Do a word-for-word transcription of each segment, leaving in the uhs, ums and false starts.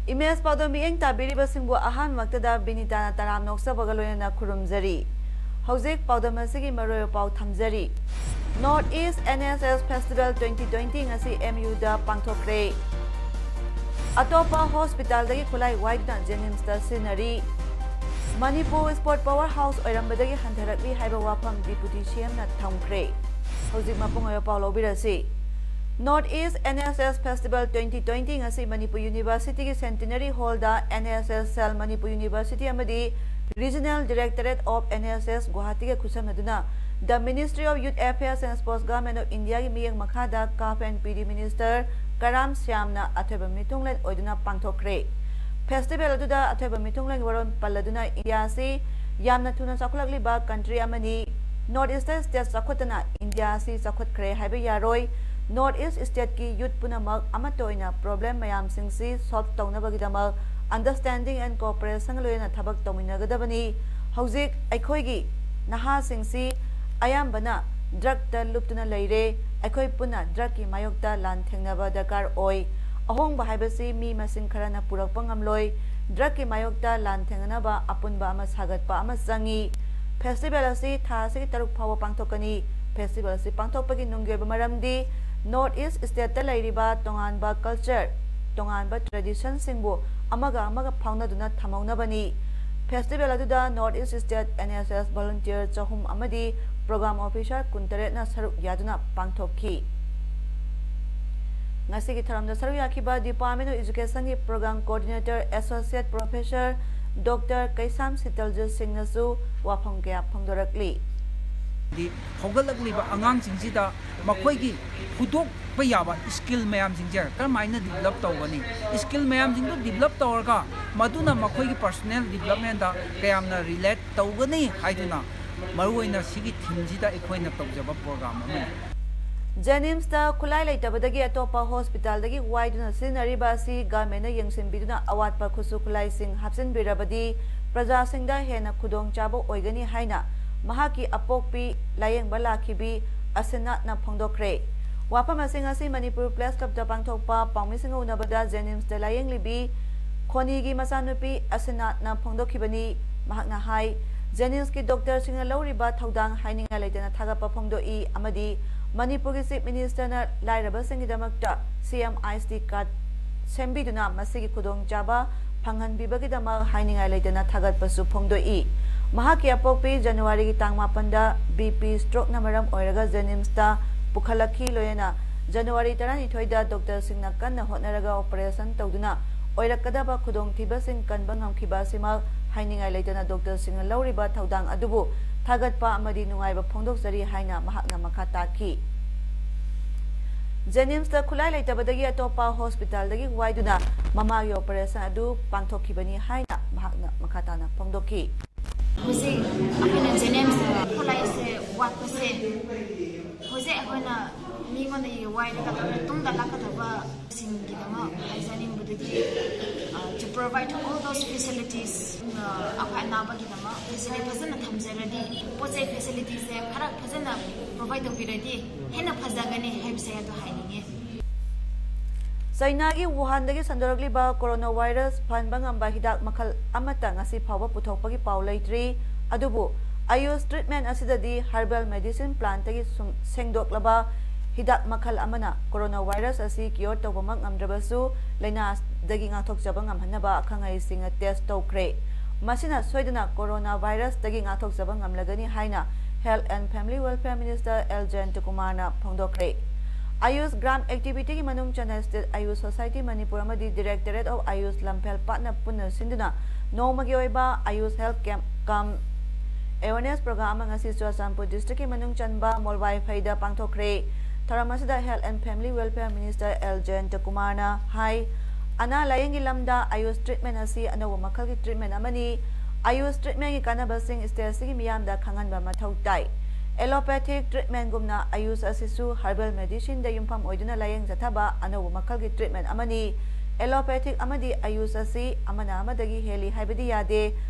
Image ꯄꯥꯎꯗꯝ ꯃꯤꯠꯌꯦꯡ ꯇꯥꯕꯤꯔꯤꯕꯁꯤꯡꯕꯨ ꯑꯍꯥꯟꯕꯃꯛꯇꯗ ꯕꯤꯅꯤꯇꯥꯅ ꯇꯔꯥꯝ ꯅꯣꯛꯆꯕꯒ ꯂꯣꯏꯅꯅ ꯈꯨꯔꯨꯝꯖꯔꯤ꯫ ꯍꯧꯖꯤꯛ ꯄꯥꯎꯗꯝ ꯑꯁꯤꯒꯤ ꯃꯔꯨꯑꯣꯏꯕ ꯄꯥꯎ ꯊꯝꯖꯔꯤ꯫ North East N S S Festival twenty twenty ꯉꯁꯤ M U ꯗ ꯄꯥꯡꯊꯣꯛꯈ꯭ꯔꯦ꯫ ꯑꯇꯣꯞꯄ ꯍꯣꯁꯄꯤꯇꯥꯜꯗꯒꯤ ꯈꯨꯠꯂꯥꯏ ꯋꯥꯏꯗꯨꯅ JNIMS ꯇ ꯁꯤꯖꯤꯟꯅꯔꯤ꯫ ꯃꯅꯤꯄꯨꯔ sport power house ꯑꯣꯏꯔꯝꯕꯗꯒꯤ ꯍꯟꯊꯔꯛꯂꯤ ꯍꯥꯏꯕ ꯋꯥꯐꯝ Deputy C M ꯅ ꯊꯝꯈ꯭ꯔꯦ꯫ ꯍꯧꯖꯤꯛ ꯃꯄꯨꯡ ꯑꯣꯏꯕ ꯄꯥꯎ ꯂꯧꯕꯤꯔꯁꯤ꯫ North East N S S Festival twenty twenty ꯉꯁꯤ ꯃꯅꯤꯄꯨꯔ ꯌꯨꯅꯤꯚꯔꯁꯤꯇꯤꯒꯤ Centenary Hall ꯗ N S S Cell Manipur university ꯑꯃꯗꯤ Regional Directorate of N S S ꯒꯨꯋꯥꯍꯥꯇꯤꯒ ꯈꯨꯠꯁꯝꯅꯗꯨꯅ The Ministry of Youth Affairs and Sports, Government of India ꯒꯤ ꯃꯤꯠꯌꯦꯡ ꯃꯈꯥꯗ CAF and P D Minister ꯀꯔꯥꯝ ꯁ꯭ꯌꯥꯝꯅ ꯑꯊꯣꯏꯕ ꯃꯤꯊꯨꯡꯂꯦꯟ ꯑꯣꯏꯗꯨꯅ ꯄꯥꯡꯊꯣꯛꯈ꯭ꯔꯦ꯫ Festival ꯑꯗꯨꯗ ꯑꯊꯣꯏꯕ ꯃꯤꯊꯨꯡꯂꯦꯟꯒꯤ ꯋꯥꯔꯣꯜ ꯄꯜꯂꯗꯨꯅ ꯏꯟꯗꯤꯌꯥ ꯑꯁꯤ ꯌꯥꯝꯅ ꯊꯨꯅ ꯆꯥꯎꯈꯠꯂꯛꯂꯤꯕ country ꯑꯃꯅꯤ꯫ North Eastern state ꯆꯥꯎꯈꯠꯇꯅ ꯏꯟꯗꯤꯌꯥ ꯑꯁꯤ ꯆꯥꯎꯈꯠꯈ꯭ꯔꯦ ꯍꯥꯏꯕ ꯌꯥꯔꯣꯏ꯫ North East state ꯀꯤ youth ꯄꯨꯝꯅꯃꯛ ꯑꯃꯠꯇ ꯑꯣꯏꯅ problem ꯃꯌꯥꯝꯁꯤꯡꯁꯤ solve ꯇꯧꯅꯕꯒꯤꯗꯃꯛ understanding and cooperation ꯒ ꯂꯣꯏꯅꯅ ꯊꯕꯛ ꯇꯧꯃꯤꯟꯅꯒꯗꯕꯅꯤ꯫ ꯍꯧꯖꯤꯛ ꯑꯩꯈꯣꯏꯒꯤ ꯅꯍꯥꯁꯤꯡꯁꯤ ꯑꯌꯥꯝꯕꯅ drug ꯇ ꯂꯨꯞꯇꯨꯅ ꯂꯩꯔꯦ꯫ ꯑꯩꯈꯣꯏ ꯄꯨꯟꯅ drug ꯀꯤ ꯃꯥꯌꯣꯛꯇ ꯂꯥꯟ ꯊꯦꯡꯅꯕ ꯗꯔꯀꯥꯔ ꯑꯣꯏ꯫ ꯑꯍꯣꯡꯕ ꯍꯥꯏꯕꯁꯤ ꯃꯤ ꯃꯁꯤꯡ ꯈꯔꯅ ꯄꯨꯔꯛꯄ ꯉꯝꯂꯣꯏ꯫ Drug ꯀꯤ ꯃꯥꯌꯣꯛꯇ ꯂꯥꯟ ꯊꯦꯡꯅꯅꯕ ꯑꯄꯨꯟꯕ ꯑꯃ ꯁꯥꯒꯠꯄ ꯑꯃ ꯆꯪꯏ꯫ Festival ꯑꯁꯤ ꯊꯥ ꯑꯁꯤꯒꯤ ꯇꯔꯨꯛ ꯐꯥꯎꯕ ꯄꯥꯡꯊꯣꯛꯀꯅꯤ꯫ Festival ꯑꯁꯤ ꯄꯥꯡꯊꯣꯛꯄꯒꯤ ꯅꯨꯡꯒꯤ ꯑꯣꯏꯕ ꯃꯔꯝꯗꯤ North East state ꯇ ꯂꯩꯔꯤꯕ ꯇꯣꯉꯥꯟꯕ culture, ꯇꯣꯉꯥꯟꯕ tradition ꯁꯤꯡꯕꯨ ꯑꯃꯒ ꯑꯃꯒ ꯐꯥꯎꯅꯗꯨꯅ ꯊꯝꯍꯧꯅꯕꯅꯤ꯫ Festival ꯑꯗꯨꯗ North East state N S S volunteer ꯆꯍꯨꯝ ꯑꯃꯗꯤ program officer ꯀꯨꯟꯇꯔꯦꯠꯅ ꯁꯔꯨꯛ ꯌꯥꯗꯨꯅ ꯄꯥꯡꯊꯣꯛꯈꯤ꯫ ꯉꯁꯤꯒꯤ ꯊꯧꯔꯝꯗ ꯁꯔꯨꯛ ꯌꯥꯈꯤꯕ Department of Education ꯒꯤ program coordinator Associate Professor Doctor ꯀꯩꯁꯥꯝ ꯁꯤꯇꯜꯖꯤꯠ ꯁꯤꯡꯅꯁꯨ ꯋꯥꯐꯝ ꯀꯌꯥ ꯐꯣꯡꯗꯣꯔꯛꯂꯤ꯫ ꯍꯥꯏꯗꯤ ꯍꯧꯒꯠꯂꯛꯂꯤꯕ ꯑꯉꯥꯡꯁꯤꯡꯁꯤꯗ ꯃꯈꯣꯏꯒꯤ ꯄꯨꯊꯣꯛꯄ ꯌꯥꯕ ꯁ꯭ꯀꯤꯜ ꯃꯌꯥꯝꯁꯤꯡꯁꯦ ꯀꯔꯝꯍꯥꯏꯅ ꯗꯤꯕꯂꯞ ꯇꯧꯒꯅꯤ? ꯁ꯭ꯀꯤꯜ ꯃꯌꯥꯝꯁꯤꯡꯗꯨ ꯗꯤꯕꯂꯞ ꯇꯧꯔꯒ ꯃꯗꯨꯅ ꯃꯈꯣꯏꯒꯤ ꯄꯔꯁꯣꯅꯦꯜ ꯗꯤꯕꯂꯞꯃꯦꯟꯗ ꯀꯌꯥꯝꯅ ꯔꯤꯂꯦꯠ ꯇꯧꯒꯅꯤ ꯍꯥꯏꯗꯨꯅ ꯃꯔꯨꯑꯣꯏꯅ ꯁꯤꯒꯤ ꯊꯤꯝꯁꯤꯗ ꯑꯩꯈꯣꯏꯅ ꯇꯧꯖꯕ ꯄ꯭ꯔꯣꯒ꯭ꯔꯥꯝ ꯑꯃꯅꯤ꯫ ꯖꯦꯅꯤꯝꯁꯇ ꯈꯨꯠꯂꯥꯏ ꯂꯩꯇꯕꯗꯒꯤ ꯑꯇꯣꯞꯄ ꯍꯣꯁꯄꯤꯇꯥꯜꯗꯒꯤ ꯋꯥꯏꯗꯨꯅ ꯁꯤꯖꯤꯟꯅꯔꯤꯕ ꯑꯁꯤ ꯒꯃꯦꯟꯅ ꯌꯦꯡꯁꯤꯟꯕꯤꯗꯨꯅ ꯑꯋꯥꯠꯄ ꯈꯨꯠꯁꯨ ꯈꯨꯠꯂꯥꯏꯁꯤꯡ ꯍꯥꯞꯆꯤꯟꯕꯤꯔꯕꯗꯤ ꯄ꯭ꯔꯖꯥꯁꯤꯡꯗ ꯍꯦꯟꯅ ꯈꯨꯗꯣꯡꯆꯥꯕ ꯑꯣꯏꯒꯅꯤ ꯍꯥꯏꯅ ꯃꯍꯥꯛꯀꯤ ꯑꯄꯣꯛꯄꯤ ꯂꯥꯌꯦꯡꯕ ꯂꯥꯛꯈꯤꯕꯤ ꯑꯁꯤꯅꯥꯠꯅ ꯐꯣꯡꯗꯣꯛꯈ꯭ꯔꯦ꯫ ꯋꯥꯐꯝ ꯑꯁꯤ ꯉꯁꯤ ꯃꯅꯤꯄꯨꯔ ꯄ꯭ꯔꯦꯁ ꯀ꯭ꯂꯕꯇ ꯄꯥꯡꯊꯣꯛꯄ ꯄꯥꯎꯃꯤꯁꯤꯡꯒ ꯎꯅꯕꯗ ꯖꯦꯅꯤꯝꯁꯇ ꯂꯥꯌꯦꯡꯂꯤꯕꯤ ꯈꯣꯅꯤꯒꯤ ꯃꯆꯥꯅꯨꯄꯤ ꯑꯁꯤꯅꯥꯠꯅ ꯐꯣꯡꯗꯣꯛꯈꯤꯕꯅꯤ꯫ ꯃꯍꯥꯛꯅ ꯍꯥꯏ, ꯖꯦꯅꯤꯝꯁꯀꯤ ꯗꯣꯛꯇꯔꯁꯤꯡꯅ ꯂꯧꯔꯤꯕ ꯊꯧꯗꯥꯡ ꯍꯥꯏꯅꯤꯡꯉꯥꯏ ꯂꯩꯇꯅ ꯊꯥꯒꯠꯄ ꯐꯣꯡꯗꯣꯛꯏ ꯑꯃꯗꯤ ꯃꯅꯤꯄꯨꯔꯒꯤ ꯆꯤꯐ ꯃꯤꯅꯤꯁꯇꯔꯅ ꯂꯥꯏꯔꯕꯁꯤꯡꯒꯤꯗꯃꯛꯇ ꯁꯤ ꯑꯦꯝ ꯑꯥꯏ ꯑꯦꯁ ꯇꯤ ꯀꯥꯔꯗ ꯁꯦꯝꯕꯤꯗꯨꯅ ꯃꯁꯤꯒꯤ ꯈꯨꯗꯣꯡꯆꯥꯕ ꯐꯪꯍꯟꯕꯤꯕꯒꯤꯗꯃꯛ ꯍꯥꯏꯅꯤꯡꯉꯥꯏ ꯂꯩꯇꯅ ꯊꯥꯒꯠꯄꯁꯨ ꯐꯣꯡꯗꯣꯛꯏ꯫ ꯃꯍꯥꯛꯀꯤ ꯑꯄꯣꯛꯄꯤ ꯖꯅꯋꯥꯔꯤꯒꯤ ꯇꯥꯡ ꯃꯥꯄꯟꯗ ꯕꯤ ꯄꯤ ꯁ꯭ꯇ꯭ꯔꯣꯛꯅ ꯃꯔꯝ ꯑꯣꯏꯔꯒ ꯖꯦꯅꯤꯝꯁꯇ ꯄꯨꯈꯠꯂꯛꯈꯤ꯫ ꯂꯣꯏꯅꯅ ꯖꯅꯋꯥꯔꯤ ꯇꯔꯥꯅꯤꯊꯣꯏꯗ ꯗꯣꯛꯇꯔꯁꯤꯡꯅ ꯀꯟꯅ ꯍꯣꯠꯅꯔꯒ ꯑꯣꯄꯔꯦꯁꯟ ꯇꯧꯗꯨꯅ ꯑꯣꯏꯔꯛꯀꯗꯕ ꯈꯨꯗꯣꯡꯊꯤꯕꯁꯤꯡ ꯀꯟꯕ ꯉꯝꯈꯤꯕ ꯑꯁꯤꯃꯛ ꯍꯥꯏꯅꯤꯡꯉꯥꯏ ꯂꯩꯇꯅ ꯗꯣꯛꯇꯔꯁꯤꯡꯅ ꯂꯧꯔꯤꯕ ꯊꯧꯗꯥꯡ ꯑꯗꯨꯕꯨ ꯊꯥꯒꯠꯄ ꯑꯃꯗꯤ ꯅꯨꯡꯉꯥꯏꯕ ꯐꯣꯡꯗꯣꯛꯆꯔꯤ ꯍꯥꯏꯅ ꯃꯍꯥꯛꯅ ꯃꯈꯥ ꯇꯥꯈꯤ꯫ ꯖꯦꯅꯤꯝꯁꯇ ꯈꯨꯠꯂꯥꯏ ꯂꯩꯇꯕꯗꯒꯤ ꯑꯇꯣꯞꯄ ꯍꯣꯁꯄꯤꯇꯥꯜꯗꯒꯤ ꯋꯥꯏꯗꯨꯅ ꯃꯃꯥꯒꯤ ꯑꯣꯄꯔꯦꯁꯟ ꯑꯗꯨ ꯄꯥꯡꯊꯣꯛꯈꯤꯕꯅꯤ ꯍꯥꯏꯅ ꯃꯍꯥꯛꯅ ꯃꯈꯥ ꯇꯥꯅ ꯐꯣꯡꯗꯣꯛꯈꯤ꯫ ꯍꯧꯖꯤꯛ ꯑꯩꯈꯣꯏꯅ ꯖꯦꯅꯤꯝꯁꯇ ꯈꯨꯠꯂꯥꯏꯁꯦ ꯋꯥꯠꯄꯁꯦ ꯍꯧꯖꯤꯛ ꯑꯩꯈꯣꯏꯅ ꯃꯤꯉꯣꯟꯗꯒꯤ ꯋꯥꯏꯔꯒ ꯇꯧꯔ ꯇꯨꯡꯗ ꯂꯥꯛꯀꯗꯕꯁꯤꯡꯒꯤꯗꯃꯛ ꯍꯥꯏꯖꯅꯤꯡꯕꯗꯨꯗꯤ, uh, to provide all those facilities, uh, ꯑꯩꯈꯣꯏ ꯑꯅꯥꯕꯒꯤꯗꯃꯛ ꯐꯦꯁꯤꯂꯤꯇꯤ ꯐꯖꯅ ꯊꯝꯖꯔꯗꯤ, ꯄꯣꯠ ꯆꯩ ꯐꯦꯁꯤꯂꯤꯇꯤꯁꯦ ꯈꯔ ꯐꯖꯅ ꯄ꯭ꯔꯣꯚꯥꯏꯠ ꯇꯧꯕꯤꯔꯗꯤ ꯍꯦꯟꯅ ꯐꯖꯒꯅꯤ ꯍꯥꯏꯕꯁꯦ ꯑꯗꯨ ꯍꯥꯏꯅꯤꯡꯉꯤ꯫ ꯆꯩꯅꯥꯒꯤ ꯋꯨꯍꯥꯟꯗꯒꯤ ꯁꯟꯗꯣꯔꯛꯂꯤꯕ ꯀꯣꯔꯣꯅꯥ ꯚꯥꯏꯔꯁ ꯐꯍꯟꯕ ꯉꯝꯕ ꯍꯤꯗꯥꯛ ꯃꯈꯜ ꯑꯃꯠꯇ ꯉꯁꯤ ꯐꯥꯎꯕ ꯄꯨꯊꯣꯛꯄꯒꯤ ꯄꯥꯎ ꯂꯩꯇ꯭ꯔꯤ꯫ ꯑꯗꯨꯕꯨ ꯑꯌꯨꯁ ꯇ꯭ꯔꯤꯠꯃꯦꯟ ꯑꯁꯤꯗꯗꯤ ꯍꯔꯕꯦꯜ ꯃꯦꯗꯤꯁꯤꯟ ꯄ꯭ꯂꯥꯟꯠꯇꯒꯤ ꯁꯨꯝ ꯁꯦꯡꯗꯣꯛꯂꯕ ꯍꯤꯗꯥꯛ ꯃꯈꯜ ꯑꯃꯅ ꯀꯣꯔꯣꯅꯥ ꯚꯥꯏꯔꯁ ꯑꯁꯤ ꯀꯤꯌꯣꯔ ꯇꯧꯕꯃꯛ ꯉꯝꯗ꯭ꯔꯕꯁꯨ ꯂꯥꯏꯅꯥ ꯑꯁꯤꯗꯒꯤ ꯉꯥꯛꯊꯣꯛꯆꯕ ꯉꯝꯍꯟꯅꯕ ꯑꯈꯪ ꯑꯍꯩꯁꯤꯡꯅ ꯇꯦꯁ ꯇꯧꯈ꯭ꯔꯦ꯫ ꯃꯁꯤꯅ ꯁꯣꯏꯗꯅ ꯀꯣꯔꯣꯅꯥ ꯚꯥꯏꯔꯁꯇꯒꯤ ꯉꯥꯛꯊꯣꯛꯆꯕ ꯉꯝꯂꯒꯅꯤ ꯍꯥꯏꯅ Health and Family Welfare Minister L ꯖꯌꯟꯇꯀꯨꯃꯥꯔꯅ ꯐꯣꯡꯗꯣꯛꯈ꯭ꯔꯦ꯫ ꯑꯌꯨꯁ ꯒ꯭ꯔꯥꯝ ꯑꯦꯛꯇꯤꯚꯤꯇꯤꯒꯤ ꯃꯅꯨꯡ ꯆꯟꯅ ꯁ꯭ꯇꯦꯠ ꯑꯌꯨꯁ ꯁꯣꯁꯥꯏꯇꯤ ꯃꯅꯤꯄꯨꯔ ꯑꯃꯗꯤ Directorate of Ayush ꯂꯝꯐꯦꯜ ꯄꯥꯠꯅ ꯄꯨꯟꯅ ꯁꯤꯟꯗꯨꯅ ꯅꯣꯡꯃꯒꯤ ꯑꯣꯏꯕ ꯑꯌꯨꯁ ꯍꯦꯜꯊ ꯀꯦꯝꯞ ꯀꯝ ꯑꯦꯋꯦꯔꯅꯦꯁ ꯄ꯭ꯔꯣꯒ꯭ꯔꯥꯝ ꯑꯃ ꯉꯁꯤ ꯆꯨꯔꯥꯆꯥꯟꯄꯨꯔ ꯗꯤꯁꯇ꯭ꯔꯤꯛꯀꯤ ꯃꯅꯨꯡ ꯆꯟꯕ ꯃꯣꯜꯋꯥꯏꯐꯩꯗ ꯄꯥꯡꯊꯣꯛꯈ꯭ꯔꯦ꯫ ꯊꯧꯔꯝ ꯑꯁꯤꯗ health and family welfare minister L Jayanta ꯀꯨꯃꯥꯔꯅ ꯍꯥꯏ, ꯑꯅꯥ ꯂꯥꯌꯦꯡꯒꯤ ꯂꯝꯗ ꯑꯌꯨꯁ ꯇ꯭ꯔꯤꯠꯃꯦꯟ ꯑꯁꯤ ꯑꯅꯧꯕ ꯃꯈꯜꯒꯤ ꯇ꯭ꯔꯤꯠꯃꯦꯟ ꯑꯃꯅꯤ꯫ ꯑꯌꯨꯁ ꯇ꯭ꯔꯤꯠꯃꯦꯟꯒꯤ ꯀꯥꯟꯅꯕꯁꯤꯡ ꯁ꯭ꯇꯦꯠ ꯑꯁꯤꯒꯤ ꯃꯤꯌꯥꯝꯗ ꯈꯪꯍꯟꯕ ꯃꯊꯧ ꯇꯥꯏ꯫ ꯑꯦꯂꯣꯄꯦꯊꯤꯛ ꯇ꯭ꯔꯤꯠꯃꯦꯟꯒꯨꯝꯅ ꯑꯌꯨꯁ ꯑꯁꯤꯁꯨ ꯍꯔꯕꯦꯜ ꯃꯦꯗꯤꯁꯤꯟꯗ ꯌꯨꯝꯐꯝ ꯑꯣꯏꯗꯨꯅ ꯂꯥꯌꯦꯡ ꯆꯠꯊꯕ ꯑꯅꯧꯕ ꯃꯈꯜꯒꯤ ꯇ꯭ꯔꯤꯠꯃꯦꯟ ꯑꯃꯅꯤ꯫ ꯑꯦꯂꯣꯄꯦꯊꯤꯛ ꯑꯃꯗꯤ ꯑꯌꯨꯁ ꯑꯁꯤ ꯑꯃꯅ ꯑꯃꯗꯒꯤ ꯍꯦꯜꯂꯤ ꯍꯥꯏꯕꯗꯤ ꯌꯥꯗꯦ꯫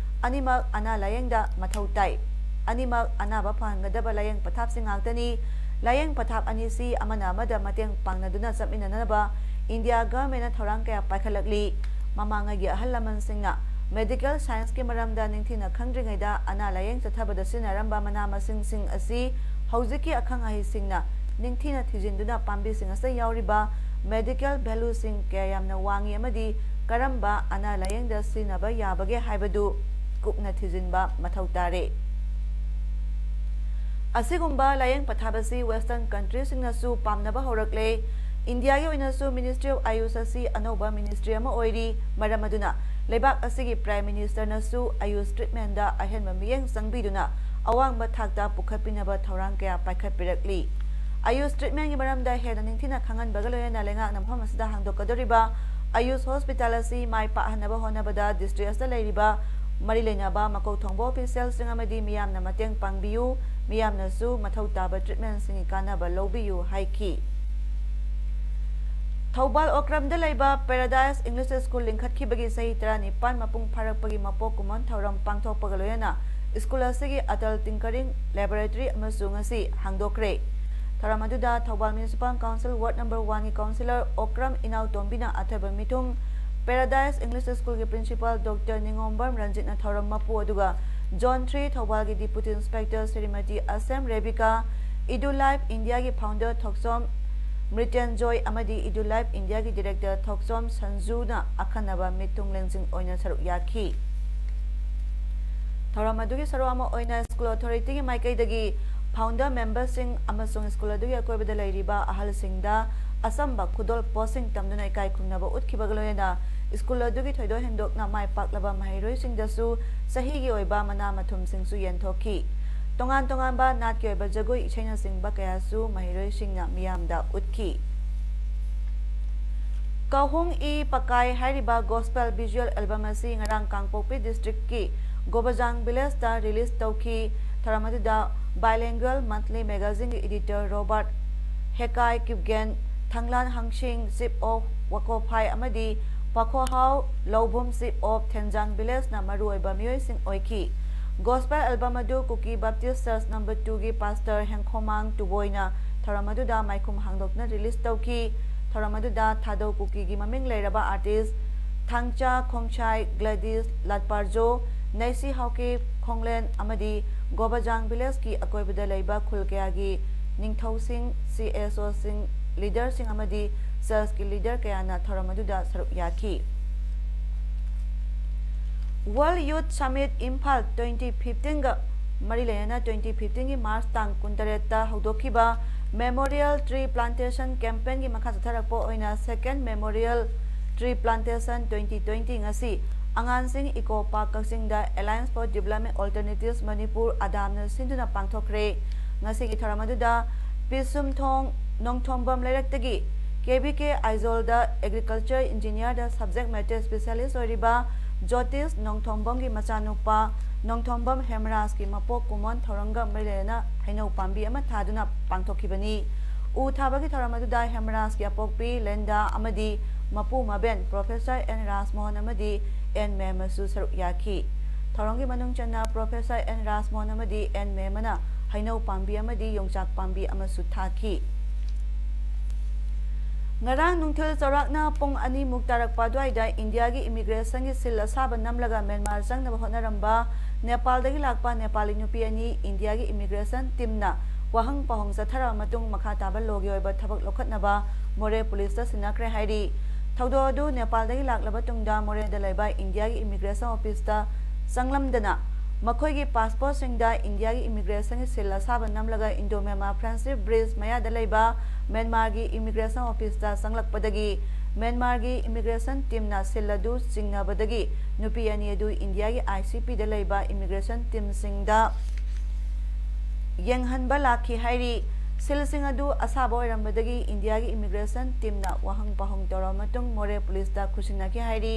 ꯑꯅꯤꯃꯛ ꯑꯅꯥ ꯂꯥꯌꯦꯡꯗ ꯃꯊꯧ ꯇꯥꯏ꯫ ꯑꯅꯤꯃꯛ ꯑꯅꯥꯕ ꯐꯍꯟꯒꯗꯕ ꯂꯥꯌꯦꯡ ꯄꯊꯥꯞꯁꯤꯡ ꯉꯥꯛꯇꯅꯤ꯫ ꯂꯥꯌꯦꯡ ꯄꯊꯥꯞ ꯑꯅꯤꯁꯤ ꯑꯃꯅ ꯑꯃꯗ ꯃꯇꯦꯡ ꯄꯥꯡꯅꯗꯨꯅ ꯆꯠꯃꯤꯟꯅꯅꯕ ꯏꯟꯗꯤꯌꯥ ꯒꯚꯔꯟꯃꯦꯟꯠꯅ ꯊꯧꯔꯥꯡ ꯀꯌꯥ ꯄꯥꯏꯈꯠꯂꯛꯂꯤ꯫ ꯃꯃꯥꯡꯉꯩꯒꯤ ꯑꯍꯜ ꯂꯃꯟꯁꯤꯡꯅ ꯃꯦꯗꯤꯀꯦꯜ ꯁꯥꯏꯟꯁꯀꯤ ꯃꯔꯝꯗ ꯅꯤꯡꯊꯤꯅ ꯈꯪꯗ꯭ꯔꯤꯉꯩꯗ ꯑꯅꯥ ꯂꯥꯌꯦꯡ ꯆꯠꯊꯕꯗ ꯁꯤꯖꯤꯟꯅꯔꯝꯕ ꯃꯅꯥ ꯃꯁꯤꯡꯁꯤꯡ ꯑꯁꯤ ꯍꯧꯖꯤꯛꯀꯤ ꯑꯈꯪ ꯑꯍꯩꯁꯤꯡꯅ ꯅꯤꯡꯊꯤꯅ ꯊꯤꯖꯤꯟꯗꯨꯅ ꯄꯥꯝꯕꯤꯁꯤꯡ ꯑꯁꯤꯗ ꯌꯥꯎꯔꯤꯕ ꯃꯦꯗꯤꯀꯦꯜ ꯚꯦꯂꯨꯁꯤꯡ ꯀꯌꯥ ꯌꯥꯝꯅ ꯋꯥꯡꯉꯤ ꯑꯃꯗꯤ ꯀꯔꯝꯕ ꯑꯅꯥ ꯂꯥꯌꯦꯡꯗ ꯁꯤꯖꯤꯟꯅꯕ ꯌꯥꯕꯒꯦ ꯍꯥꯏꯕꯗꯨ ꯀꯨꯞꯅ ꯊꯤꯖꯤꯟꯕ ꯃꯊꯧ ꯇꯥꯔꯦ꯫ ꯑꯁꯤꯒꯨꯝꯕ ꯂꯥꯌꯦꯡ ꯄꯊꯥꯞ ꯑꯁꯤ ꯋꯦꯁꯇꯔꯟ ꯀꯟꯇ꯭ꯔꯤꯁꯤꯡꯅꯁꯨ ꯄꯥꯝꯅꯕ ꯍꯧꯔꯛꯂꯦ꯫ ꯏꯟꯗꯤꯌꯥꯒꯤ ꯑꯣꯏꯅꯁꯨ ꯃꯤꯅꯤꯁꯇ꯭ꯔꯤ ꯑꯣꯐ ꯑꯌꯨꯁ ꯑꯁꯤ ꯑꯅꯧꯕ ꯃꯤꯅꯤꯁꯇ꯭ꯔꯤ ꯑꯃ ꯑꯣꯏꯔꯤ꯫ ꯃꯔꯝ ꯑꯗꯨꯅ ꯂꯩꯕꯥꯛ ꯑꯁꯤꯒꯤ ꯄ꯭ꯔꯥꯏꯝ ꯃꯤꯅꯤꯁꯇꯔꯅꯁꯨ ꯑꯌꯨꯁ ꯇ꯭ꯔꯤꯠꯃꯦꯟꯗ ꯑꯍꯦꯟꯕ ꯃꯤꯠꯌꯦꯡ ꯆꯪꯕꯤꯗꯨꯅ ꯑꯋꯥꯡꯕ ꯊꯥꯛꯇ ꯄꯨꯈꯠꯄꯤꯅꯕ ꯊꯧꯔꯥꯡ ꯀꯌꯥ ꯄꯥꯏꯈꯠꯄꯤꯔꯛꯂꯤ꯫ ꯑꯌꯨꯁ ꯇ꯭ꯔꯤꯠꯃꯦꯟꯒꯤ ꯃꯔꯝꯗ ꯍꯦꯟꯅ ꯅꯤꯡꯊꯤꯅ ꯈꯪꯍꯟꯕꯒ ꯂꯣꯏꯅꯅ ꯂꯩꯉꯥꯛꯅ ꯃꯐꯝ ꯑꯁꯤꯗ ꯍꯥꯡꯗꯣꯛꯀꯗꯧꯔꯤꯕ ꯑꯌꯨꯁ ꯍꯣꯁꯄꯤꯇꯥꯜ ꯑꯁꯤ ꯃꯥꯏ ꯄꯥꯛꯍꯟꯅꯕ ꯍꯣꯠꯅꯕꯗ ꯗꯤꯁꯇ꯭ꯔꯤꯛ ꯑꯁꯤꯗ ꯂꯩꯔꯤꯕ ꯃꯔꯤ ꯂꯩꯅꯕ ꯃꯀꯣꯛ ꯊꯣꯡꯕ ꯑꯣꯐꯤꯁꯤꯌꯦꯜꯁꯤꯡ ꯑꯃꯗꯤ ꯃꯤꯌꯥꯝꯅ ꯃꯇꯦꯡ ꯄꯥꯡꯕꯤꯌꯨ, ꯃꯤꯌꯥꯝꯅꯁꯨ ꯃꯊꯧ ꯇꯥꯕ ꯇ꯭ꯔꯤꯠꯃꯦꯟꯁꯤꯡꯒꯤ ꯀꯥꯟꯅꯕ ꯂꯧꯕꯤꯌꯨ ꯍꯥꯏꯈꯤ꯫ ꯊꯧꯕꯥꯜ ꯑꯣꯀ꯭ꯔꯝꯗ ꯂꯩꯕ ꯄꯦꯔꯥꯗꯥꯏꯁ ꯏꯪꯂꯤꯁ ꯁ꯭ꯀꯨꯜ ꯂꯤꯡꯈꯠꯈꯤꯕꯒꯤ ꯆꯍꯤ ꯇꯔꯥꯅꯤꯄꯥꯟ ꯃꯄꯨꯡ ꯐꯥꯔꯛꯄꯒꯤ ꯃꯄꯣꯛ ꯀꯨꯝꯑꯣꯟ ꯊꯧꯔꯝ ꯄꯥꯡꯊꯣꯛꯄꯒ ꯂꯣꯏꯅꯅ ꯁ꯭ꯀꯨꯜ ꯑꯁꯤꯒꯤ ꯑꯇꯜ ꯇꯤꯡꯀꯔꯤꯡ ꯂꯦꯕꯣꯔꯦꯇꯔꯤ ꯑꯃꯁꯨ ꯉꯁꯤ ꯍꯥꯡꯗꯣꯛꯈ꯭ꯔꯦ꯫ ꯊꯧꯔꯝ ꯑꯗꯨꯗ ꯊꯧꯕꯥꯜ ꯃ꯭ꯌꯨꯅꯤꯁꯤꯄꯥꯜ ꯀꯥꯎꯟꯁꯤꯜ ꯋꯥꯔꯗ ꯅꯝꯕꯔ ꯋꯥꯟꯒꯤ ꯀꯥꯎꯟꯁꯤꯂꯔ ꯑꯣꯀ꯭ꯔꯝ ꯏꯅꯥꯎꯇꯣꯝꯕꯤꯅ ꯑꯊꯣꯏꯕ ꯃꯤꯊꯨꯡ, ꯄꯦꯔꯥꯗꯥꯏꯁ ꯏꯪꯂꯤꯁ ꯁ꯭ꯀꯨꯜꯒꯤ ꯄ꯭ꯔꯤꯟꯁꯤꯄꯥꯜ ꯗꯣꯛꯇꯔ ꯅꯤꯉꯣꯝꯕꯝ ꯔꯟꯖꯤꯠꯅ ꯊꯧꯔꯝ ꯃꯄꯨ ꯑꯗꯨꯒ ꯖꯣꯟ ꯊ꯭ꯔꯤ ꯊꯧꯕꯥꯜꯒꯤ ꯗꯤꯄꯨꯇꯤ ꯏꯟꯁꯄꯦꯛꯇꯔ ꯁ꯭ꯔꯤꯃꯇꯤ ꯑꯁꯦꯝ ꯔꯦꯕꯤꯀꯥ, ꯏꯗꯨ ꯂꯥꯏꯐ ꯏꯟꯗꯤꯌꯥꯒꯤ ꯐꯥꯎꯟꯗꯔ ꯊꯣꯛꯆꯣꯝ ꯃ꯭ꯔꯤꯇꯦꯟꯖꯣꯏ ꯑꯃꯗꯤ ꯏꯗꯨ ꯂꯥꯏꯐ ꯏꯟꯗꯤꯌꯥꯒꯤ ꯗꯤꯔꯦꯛꯇꯔ ꯊꯣꯛꯆꯣꯝ ꯁꯟꯖꯨꯅ ꯑꯈꯟꯅꯕ ꯃꯤꯊꯨꯡꯂꯦꯟꯁꯤꯡ ꯑꯣꯏꯅ ꯁꯔꯨꯛ ꯌꯥꯈꯤ꯫ ꯊꯧꯔꯝ ꯑꯗꯨꯒꯤ ꯁꯔꯨꯛ ꯑꯃ ꯑꯣꯏꯅ ꯁ꯭ꯀꯨꯜ ꯑꯣꯊꯣꯔꯤꯇꯤꯒꯤ ꯃꯥꯏꯀꯩꯗꯒꯤ ꯐꯥꯎꯟꯗꯔ ꯃꯦꯝꯕꯔꯁꯤꯡ ꯑꯃꯁꯨꯡ ꯁ꯭ꯀꯨꯜ ꯑꯗꯨꯒꯤ ꯑꯀꯣꯏꯕꯗ ꯂꯩꯔꯤꯕ ꯑꯍꯜꯁꯤꯡꯗ ꯑꯆꯝꯕ ꯈꯨꯗꯣꯜ ꯄꯣꯠꯁꯤꯡ ꯇꯝꯗꯨꯅ ꯏꯀꯥꯏ ꯈꯨꯝꯅꯕ ꯎꯠꯈꯤꯕꯒ ꯂꯣꯏꯅꯅ ꯁ꯭ꯀꯨꯜ ꯑꯗꯨꯒꯤ ꯊꯣꯏꯗꯣꯛ ꯍꯦꯟꯗꯣꯛꯅ ꯃꯥꯏ ꯄꯥꯛꯂꯕ ꯃꯍꯩꯔꯣꯏꯁꯤꯡꯗꯁꯨ ꯆꯍꯤꯒꯤ ꯑꯣꯏꯕ ꯃꯅꯥ ꯃꯊꯨꯝꯁꯤꯡꯁꯨ ꯌꯦꯟꯊꯣꯛꯈꯤ꯫ ꯇꯣꯉꯥꯟ ꯇꯣꯉꯥꯟꯕ ꯅꯥꯠꯀꯤ ꯑꯣꯏꯕ ꯖꯒꯣꯏ ꯏꯁꯩꯅꯆꯤꯡꯕ ꯀꯌꯥꯁꯨ ꯃꯍꯩꯔꯣꯏꯁꯤꯡꯅ ꯃꯤꯌꯥꯝꯗ ꯎꯠꯈꯤ꯫ ꯀꯍꯨꯡ ꯏ ꯄꯀꯥꯏ ꯍꯥꯏꯔꯤꯕ ꯒꯣꯁꯄꯦꯜ ꯚꯤꯖꯨꯑꯦꯜ ꯑꯦꯜꯕꯝ ꯑꯁꯤ ꯉꯔꯥꯡ ꯀꯥꯡꯄꯣꯛꯄꯤ ꯗꯤꯁꯇ꯭ꯔꯤꯛꯀꯤ ꯒꯣꯕꯖꯥꯡ ꯚꯤꯂꯦꯖꯇ ꯔꯤꯂꯤꯖ ꯇꯧꯈꯤ꯫ ꯊꯧꯔꯝ ꯑꯗꯨꯗ ꯕꯥꯏꯂꯦꯡꯒꯨꯑꯦꯜ ꯃꯟꯊꯂꯤ ꯃꯦꯒꯥꯖꯤꯟꯒꯤ editor Robert ꯍꯦꯀꯥꯏ Kipgen, ꯊꯪꯂꯥꯟ ꯍꯪꯁꯤꯡ, chief of ꯋꯥꯀꯣꯐꯥꯏ ꯑꯃꯗꯤ ꯄꯥꯈꯣꯍꯥꯎ ꯂꯧꯕꯨꯝ, ꯆꯤꯞ ꯑꯣꯐ ꯊꯦꯟꯖꯥꯡ ꯚꯤꯂꯦꯖꯅ ꯃꯔꯨꯑꯣꯏꯕ ꯃꯤꯑꯣꯏꯁꯤꯡ ꯑꯣꯏꯈꯤ꯫ ꯒꯣꯁꯄꯦꯜ ꯑꯦꯜꯕꯝ ꯑꯗꯨ ꯀꯨꯀꯤ ꯕꯞꯇꯤꯁ ꯆꯔꯆ ꯅꯝꯕꯔ ꯇꯨꯒꯤ ꯄꯥꯁꯇꯔ ꯍꯦꯡꯈꯣꯃꯥꯡ ꯇꯨꯕꯣꯏꯅ ꯊꯧꯔꯝ ꯑꯗꯨꯗ ꯃꯥꯏꯈꯨꯝ ꯍꯥꯡꯗꯣꯛꯇꯨꯅ ꯔꯤꯂꯤꯖ ꯇꯧꯈꯤ꯫ ꯊꯧꯔꯝ ꯑꯗꯨꯗ ꯊꯥꯗꯧ ꯀꯨꯀꯤꯒꯤ ꯃꯃꯤꯡ ꯂꯩꯔꯕ ꯑꯥꯔꯇꯤꯁ ꯊꯥꯡꯆꯥ ꯈꯣꯡꯁꯥꯏ, ꯒ꯭ꯂꯦꯗꯤꯁ ꯂꯥꯠꯄꯥꯔꯖꯣ, ꯅꯩꯁꯤ ꯍꯥꯎꯀꯤꯞ ꯈꯣꯡꯂꯦꯟ ꯑꯃꯗꯤ ꯒꯣꯕꯖꯥꯡ ꯚꯤꯂꯦꯖꯀꯤ ꯑꯀꯣꯏꯕꯗ ꯂꯩꯕ ꯈꯨꯜ ꯀꯌꯥꯒꯤ ꯅꯤꯡꯊꯧꯁꯤꯡ, ꯁꯤ ꯑꯦꯁ ꯑꯣꯁꯤꯡ, ꯂꯤꯗꯔꯁꯤꯡ ꯑꯃꯗꯤ ꯆꯔꯆꯀꯤ ꯂꯤꯗꯔ ꯀꯌꯥꯅ ꯊꯧꯔꯝ ꯑꯗꯨꯗ ꯁꯔꯨꯛ ꯌꯥꯈꯤ꯫ World Youth Summit Imphal twenty fifteen ꯒ ꯃꯔꯤ ꯂꯩꯅꯅ twenty fifteen ꯒꯤ ꯃꯥꯔꯆ ꯇꯥꯡ ꯀꯨꯟꯇꯔꯦꯠꯇ ꯍꯧꯗꯣꯛꯈꯤꯕ Memorial Tree Plantation Campaign ꯒꯤ ꯃꯈꯥ ꯆꯠꯊꯔꯛꯄ ꯑꯣꯏꯅ Second Memorial Tree Plantation twenty twenty ꯉꯁꯤ ꯑꯉꯥꯟꯁꯤꯡ ꯏꯀꯣ ꯄꯥꯔꯛ ꯀꯛꯆꯤꯡꯗ Alliance for Development Alternatives Manipur, ꯑꯗꯥꯝꯅ ꯁꯤꯟꯗꯨꯅ ꯄꯥꯡꯊꯣꯛꯈ꯭ꯔꯦ꯫ ꯉꯁꯤꯒꯤ ꯊꯧꯔꯝ ꯑꯗꯨꯗ ꯄꯤꯁꯨꯝꯊꯣꯡ ꯅꯣꯡꯊꯣꯝꯕꯝ ꯂꯩꯔꯛꯇꯒꯤ ꯀꯦ ꯚꯤ ꯀꯦ ꯑꯥꯏꯖꯣꯜꯗ ꯑꯦꯒ꯭ꯔꯤꯀꯜꯆꯔ ꯏꯟꯖꯤꯅꯤꯌꯔꯗ ꯁꯕꯖꯦꯛ ꯃꯦꯇꯔ ꯁ꯭ꯄꯦꯁꯤꯌꯦꯂꯤꯁ ꯑꯣꯏꯔꯤꯕ ꯖꯣꯇꯤꯁ ꯅꯣꯡꯊꯣꯝꯕꯝꯒꯤ ꯃꯆꯥꯅꯨꯄꯥ ꯅꯣꯡꯊꯣꯝꯕꯝ ꯍꯦꯝꯔꯥꯖꯀꯤ ꯃꯄꯣꯛ ꯀꯨꯝꯑꯣꯟ ꯊꯧꯔꯝꯒ ꯃꯔꯤ ꯂꯩꯅꯅ ꯍꯩꯅꯧ ꯄꯥꯝꯕꯤ ꯑꯃ ꯊꯥꯗꯨꯅ ꯄꯥꯡꯊꯣꯛꯈꯤꯕꯅꯤ꯫ ꯎ ꯊꯥꯕꯒꯤ ꯊꯧꯔꯝ ꯑꯗꯨꯗ ꯍꯦꯝꯔꯥꯖꯀꯤ ꯑꯄꯣꯛꯄꯤ ꯂꯦꯟꯗꯥ ꯑꯃꯗꯤ ꯃꯄꯨ ꯃꯕꯦꯟ ꯄ꯭ꯔꯣꯐꯦꯁꯔ ꯑꯦꯟ ꯔꯥꯖꯃꯣꯍꯟ ꯑꯃꯗꯤ ꯑꯦꯟ ꯃꯦꯃꯁꯨ ꯁꯔꯨꯛ ꯌꯥꯈꯤ꯫ ꯊꯧꯔꯝꯒꯤ ꯃꯅꯨꯡ ꯆꯟꯅ ꯄ꯭ꯔꯣꯐꯦꯁꯔ ꯑꯦꯟ ꯔꯥꯖꯃꯣꯍꯟ ꯑꯃꯗꯤ ꯑꯦꯟ ꯃꯦꯃꯅ ꯍꯩꯅꯧ ꯄꯥꯝꯕꯤ ꯑꯃꯗꯤ ꯌꯣꯡꯆꯥꯛ ꯄꯥꯝꯕꯤ ꯑꯃꯁꯨ ꯊꯥꯈꯤ꯫ ꯉꯔꯥꯡ ꯅꯨꯡꯊꯤꯜ ꯆꯥꯎꯔꯥꯛꯅ ꯄꯨꯡ ꯑꯅꯤꯃꯨꯛ ꯇꯥꯔꯛꯄ ꯑꯗꯨꯋꯥꯏꯗ ꯏꯟꯗꯤꯌꯥꯒꯤ ꯏꯃꯤꯒ꯭ꯔꯦꯁꯟꯒꯤ ꯁꯤꯜ ꯑꯁꯥꯕ ꯅꯝꯂꯒ ꯃ꯭ꯌꯥꯟꯃꯥꯔ ꯆꯪꯅꯕ ꯍꯣꯠꯅꯔꯝꯕ ꯅꯦꯄꯥꯜꯗꯒꯤ ꯂꯥꯛꯄ ꯅꯦꯄꯥꯂꯤ ꯅꯨꯄꯤ ꯑꯅꯤ ꯏꯟꯗꯤꯌꯥꯒꯤ ꯏꯃꯤꯒ꯭ꯔꯦꯁꯟ ꯇꯤꯝꯅ ꯋꯥꯍꯪ ꯄꯥꯎꯍꯪ ꯆꯠꯊꯔꯕ ꯃꯇꯨꯡ ꯃꯈꯥ ꯇꯥꯕ ꯂꯣꯒꯤ ꯑꯣꯏꯕ ꯊꯕꯛ ꯂꯧꯈꯠꯅꯕ ꯃꯣꯔꯦ ꯄꯨꯂꯤꯁꯇ ꯁꯤꯟꯅꯈ꯭ꯔꯦ ꯍꯥꯏꯔꯤ꯫ ꯊꯧꯗꯣꯛ ꯑꯗꯨ ꯅꯦꯄꯥꯜꯗꯒꯤ ꯂꯥꯛꯂꯕ ꯇꯨꯡꯗ ꯃꯣꯔꯦꯗ ꯂꯩꯕ ꯏꯟꯗꯤꯌꯥꯒꯤ ꯏꯃꯤꯒ꯭ꯔꯦꯁꯟ ꯑꯣꯐꯤꯁꯇ ꯆꯪꯂꯝꯗꯅ ꯃꯈꯣꯏꯒꯤ ꯄꯥꯁꯄꯣꯔꯠꯁꯤꯡꯗ ꯏꯟꯗꯤꯌꯥꯒꯤ ꯏꯃꯤꯒ꯭ꯔꯦꯁꯟꯒꯤ ꯁꯤꯜ ꯑꯁꯥꯕ ꯅꯝꯂꯒ ꯏꯟꯗꯣ ꯃ꯭ꯌꯥꯟꯃꯥꯔ ꯐ꯭ꯔꯦꯟꯗꯁꯤꯞ ꯕ꯭ꯔꯤꯖ ꯃꯌꯥꯗ ꯂꯩꯕ ꯃ꯭ꯌꯥꯟꯃꯥꯔꯒꯤ ꯏꯃꯤꯒ꯭ꯔꯦꯁꯟ ꯑꯣꯐꯤꯁꯇ ꯆꯪꯂꯛꯄꯗꯒꯤ ꯃ꯭ꯌꯥꯟꯃꯥꯔꯒꯤ ꯏꯃꯤꯒ꯭ꯔꯦꯁꯟ ꯇꯤꯝꯅ ꯁꯤꯜ ꯑꯗꯨ ꯆꯤꯡꯅꯕꯗꯒꯤ ꯅꯨꯄꯤ ꯑꯅꯤ ꯑꯗꯨ ꯏꯟꯗꯤꯌꯥꯒꯤ ꯑꯥꯏ ꯁꯤ ꯄꯤꯗ ꯂꯩꯕ ꯏꯃꯤꯒ꯭ꯔꯦꯁꯟ ꯇꯤꯝꯁꯤꯡꯗ ꯌꯦꯡꯍꯟꯕ ꯂꯥꯛꯈꯤ ꯍꯥꯏꯔꯤ꯫ ꯁꯤꯜꯁꯤꯡ ꯑꯗꯨ ꯑꯁꯥꯕ ꯑꯣꯏꯔꯝꯕꯗꯒꯤ ꯏꯟꯗꯤꯌꯥꯒꯤ ꯏꯃꯤꯒ꯭ꯔꯦꯁꯟ ꯇꯤꯝꯅ ꯋꯥꯍꯪ ꯄꯥꯎꯍꯪ ꯇꯧꯔꯕ ꯃꯇꯨꯡ ꯃꯣꯔꯦ ꯄꯨꯂꯤꯁꯇ ꯈꯨꯠꯁꯤꯟꯅꯈꯤ ꯍꯥꯏꯔꯤ꯫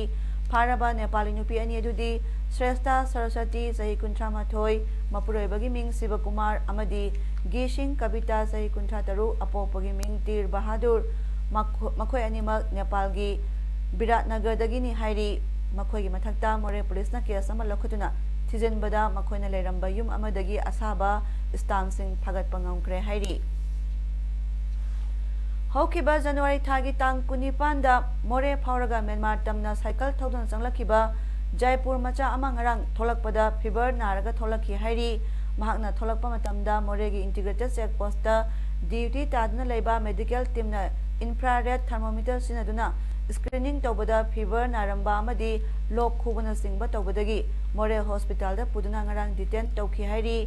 ꯐꯥꯔꯕ ꯅꯦꯄꯥꯂꯤ ꯅꯨꯄꯤ ꯑꯅꯤ ꯑꯗꯨꯗꯤ ꯁ꯭ꯔꯦꯁꯇꯥ ꯁꯔꯁꯇꯤ, ꯆꯍꯤ ꯀꯨꯟꯊ꯭ꯔꯥ ꯃꯥꯊꯣꯏ, ꯃꯄꯨꯔꯣꯏꯕꯒꯤ ꯃꯤꯡ ꯁꯤꯕꯀꯨꯃꯥꯔ, ꯑꯃꯗꯤ ꯒꯤꯁꯤꯡ ꯀꯕꯤꯇꯥ, ꯆꯍꯤ ꯀꯨꯟꯊ꯭ꯔꯥ ꯇꯔꯨꯛ, ꯑꯄꯣꯛꯄꯒꯤ ꯃꯤꯡ ꯇꯤꯔ ꯕꯍꯥꯗꯨꯔ, ꯃꯈꯣ-, ꯃꯈꯣꯏ ꯑꯅꯤꯃꯛ ꯅꯦꯄꯥꯜꯒꯤ ꯕꯤꯔꯥꯠꯅꯒꯔꯗꯒꯤꯅꯤ ꯍꯥꯏꯔꯤ꯫ ꯃꯈꯣꯏꯒꯤ ꯃꯊꯛꯇ ꯃꯣꯔꯦ ꯄꯨꯂꯤꯁꯅ ꯀꯦꯁ ꯑꯃ ꯂꯧꯈꯠꯇꯨꯅ ꯊꯤꯖꯤꯟꯕꯗ ꯃꯈꯣꯏꯅ ꯂꯩꯔꯝꯕ ꯌꯨꯝ ꯑꯃꯗꯒꯤ ꯑꯁꯥꯕ ꯁ꯭ꯇꯥꯝꯁꯤꯡ ꯐꯥꯒꯠꯄ ꯉꯝꯈ꯭ꯔꯦ ꯍꯥꯏꯔꯤ꯫ ꯍꯧꯈꯤꯕ ꯖꯅꯋꯥꯔꯤ ꯊꯥꯒꯤ ꯇꯥꯡ ꯀꯨꯟꯅꯤꯄꯥꯟꯗ ꯃꯣꯔꯦ ꯐꯥꯎꯔꯒ ꯃ꯭ꯌꯥꯟꯃꯥꯔ ꯇꯝꯅ ꯁꯥꯏꯀꯜ ꯊꯧꯗꯨꯅ ꯆꯪꯂꯛꯈꯤꯕ ꯖꯥꯏꯄꯨꯔ ꯃꯆꯥ ꯑꯃ ꯉꯔꯥꯡ ꯊꯣꯛꯂꯛꯄꯗ ꯐꯤꯚꯔ ꯅꯥꯔꯒ ꯊꯣꯛꯂꯛꯈꯤ ꯍꯥꯏꯔꯤ꯫ ꯃꯍꯥꯛꯅ ꯊꯣꯛꯂꯛꯄ ꯃꯇꯝꯗ ꯃꯣꯔꯦꯒꯤ ꯏꯟꯇꯤꯒ꯭ꯔꯦꯇꯦꯗ ꯆꯦꯛ ꯄꯣꯁꯇ ꯗ꯭ꯌꯨꯇꯤ ꯇꯥꯗꯨꯅ ꯂꯩꯕ ꯃꯦꯗꯤꯀꯦꯜ ꯇꯤꯝꯅ ꯏꯟꯐ꯭ꯔꯥꯔꯦꯗ ꯊꯔꯃꯣꯃꯤꯇꯔ ꯁꯤꯖꯤꯟꯅꯗꯨꯅ ꯁ꯭ꯀ꯭ꯔꯤꯅꯤꯡ ꯇꯧꯕꯗ ꯐꯤꯚꯔ ꯅꯥꯔꯝꯕ ꯑꯃꯗꯤ ꯂꯣꯛ ꯈꯨꯕꯅꯆꯤꯡꯕ ꯇꯧꯕꯗꯒꯤ ꯃꯣꯔꯦ ꯍꯣꯁꯄꯤꯇꯥꯜꯗ ꯄꯨꯗꯨꯅ ꯉꯔꯥꯡ ꯗꯤꯇꯦꯟ ꯇꯧꯈꯤ ꯍꯥꯏꯔꯤ꯫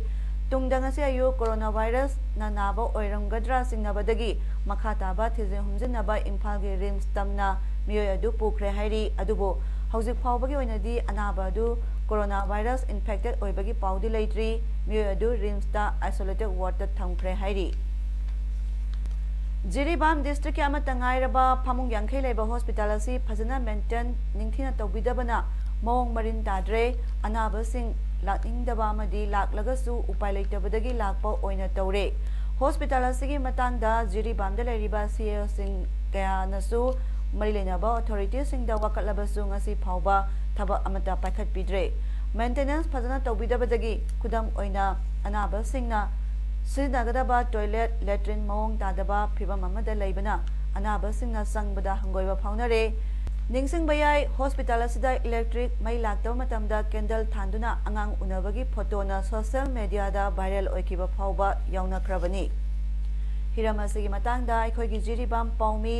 ꯇꯨꯡꯗ ꯉꯁꯤ ꯑꯌꯨꯛ ꯀꯣꯔꯣꯅꯥ ꯚꯥꯏꯔꯁꯅ ꯅꯥꯕ ꯑꯣꯏꯔꯝꯒꯗ꯭ꯔꯥ ꯆꯤꯡꯅꯕꯗꯒꯤ ꯃꯈꯥ ꯇꯥꯕ ꯊꯤꯖꯤꯟ ꯍꯨꯝꯖꯤꯟꯅꯕ ꯏꯝꯐꯥꯜꯒꯤ ꯔꯤꯝꯁ ꯇꯝꯅ ꯃꯤꯑꯣꯏ ꯑꯗꯨ ꯄꯨꯈ꯭ꯔꯦ ꯍꯥꯏꯔꯤ꯫ ꯑꯗꯨꯕꯨ ꯍꯧꯖꯤꯛ ꯐꯥꯎꯕꯒꯤ ꯑꯣꯏꯅꯗꯤ ꯑꯅꯥꯕ ꯑꯗꯨ ꯀꯣꯔꯣꯅꯥ ꯚꯥꯏꯔꯁ ꯏꯟꯐꯦꯛꯇꯦꯗ ꯑꯣꯏꯕꯒꯤ ꯄꯥꯎꯗꯤ ꯂꯩꯇ꯭ꯔꯤ꯫ ꯃꯤꯑꯣꯏ ꯑꯗꯨ ꯔꯤꯝꯁꯇ ꯑꯥꯏꯁꯣꯂꯦꯇꯦꯗ ꯋꯥꯔꯗꯇ ꯊꯝꯈ꯭ꯔꯦ ꯍꯥꯏꯔꯤ꯫ ꯖꯤꯔꯤꯕꯥꯝ ꯗꯤꯁꯇ꯭ꯔꯤꯛꯀꯤ ꯑꯃꯠꯇ ꯉꯥꯏꯔꯕ ꯐꯃꯨꯡ ꯌꯥꯡꯈꯩ ꯂꯩꯕ ꯍꯣꯁꯄꯤꯇꯥꯜ ꯑꯁꯤ ꯐꯖꯅ ꯃꯦꯟꯇꯦꯟ ꯅꯤꯡꯊꯤꯅ ꯇꯧꯕꯤꯗꯕꯅ ꯃꯑꯣꯡ ꯃꯔꯤꯟ ꯇꯥꯗ꯭ꯔꯦ꯫ ꯑꯅꯥꯕꯁꯤꯡ ꯂꯥꯛꯅꯤꯡꯗꯕ ꯑꯃꯗꯤ ꯂꯥꯛꯂꯒꯁꯨ ꯎꯄꯥꯏ ꯂꯩꯇꯕꯗꯒꯤ ꯂꯥꯛꯄ ꯑꯣꯏꯅ ꯇꯧꯔꯦ꯫ ꯍꯣꯁꯄꯤꯇꯥꯜ ꯑꯁꯤꯒꯤ ꯃꯇꯥꯡꯗ ꯖꯤꯔꯤꯕꯥꯝꯗ ꯂꯩꯔꯤꯕ ꯁꯤ ꯑꯦꯜꯁꯤꯡ ꯀꯌꯥꯅꯁꯨ ꯃꯔꯤ ꯂꯩꯅꯕ ꯑꯣꯊꯣꯔꯤꯇꯤꯁꯤꯡꯗ ꯋꯥꯀꯠꯂꯕꯁꯨ ꯉꯁꯤ ꯐꯥꯎꯕ ꯊꯕꯛ ꯑꯃꯠꯇ ꯄꯥꯏꯈꯠꯄꯤꯗ꯭ꯔꯦ꯫ ꯃꯦꯟꯇꯦꯅꯦꯟꯁ ꯐꯖꯅ ꯇꯧꯕꯤꯗꯕꯗꯒꯤ ꯈꯨꯗꯝ ꯑꯣꯏꯅ ꯑꯅꯥꯕꯁꯤꯡꯅ ꯁꯤꯖꯤꯟꯅꯒꯗꯕ ꯇꯣꯏꯂꯦꯠ, ꯂꯦꯇ꯭ꯔꯤꯟ ꯃꯑꯣꯡ ꯇꯥꯗꯕ ꯐꯤꯚꯝ ꯑꯃꯗ ꯂꯩꯕꯅ ꯑꯅꯥꯕꯁꯤꯡꯅ ꯆꯪꯕꯗ ꯍꯪꯒꯣꯏꯕ ꯐꯥꯎꯅꯔꯦ꯫ ꯅꯤꯡꯁꯤꯡꯕ ꯌꯥꯏ, ꯍꯣꯁꯄꯤꯇꯥꯜ ꯑꯁꯤꯗ ꯏꯂꯦꯛꯇ꯭ꯔꯤꯛ ꯃꯩ ꯂꯥꯛꯇꯕ ꯃꯇꯝꯗ ꯀꯦꯟꯗꯜ ꯊꯥꯟꯗꯨꯅ ꯑꯉꯥꯡ ꯎꯅꯕꯒꯤ ꯐꯣꯇꯣꯅ ꯁꯣꯁꯤꯌꯦꯜ ꯃꯦꯗꯤꯌꯥꯗ ꯚꯥꯏꯔꯦꯜ ꯑꯣꯏꯈꯤꯕ ꯐꯥꯎꯕ ꯌꯥꯎꯅꯈ꯭ꯔꯕꯅꯤ꯫ ꯍꯤꯔꯝ ꯑꯁꯤꯒꯤ ꯃꯇꯥꯡꯗ ꯑꯩꯈꯣꯏꯒꯤ ꯖꯤꯔꯤꯕꯥꯝ ꯄꯥꯎꯃꯤ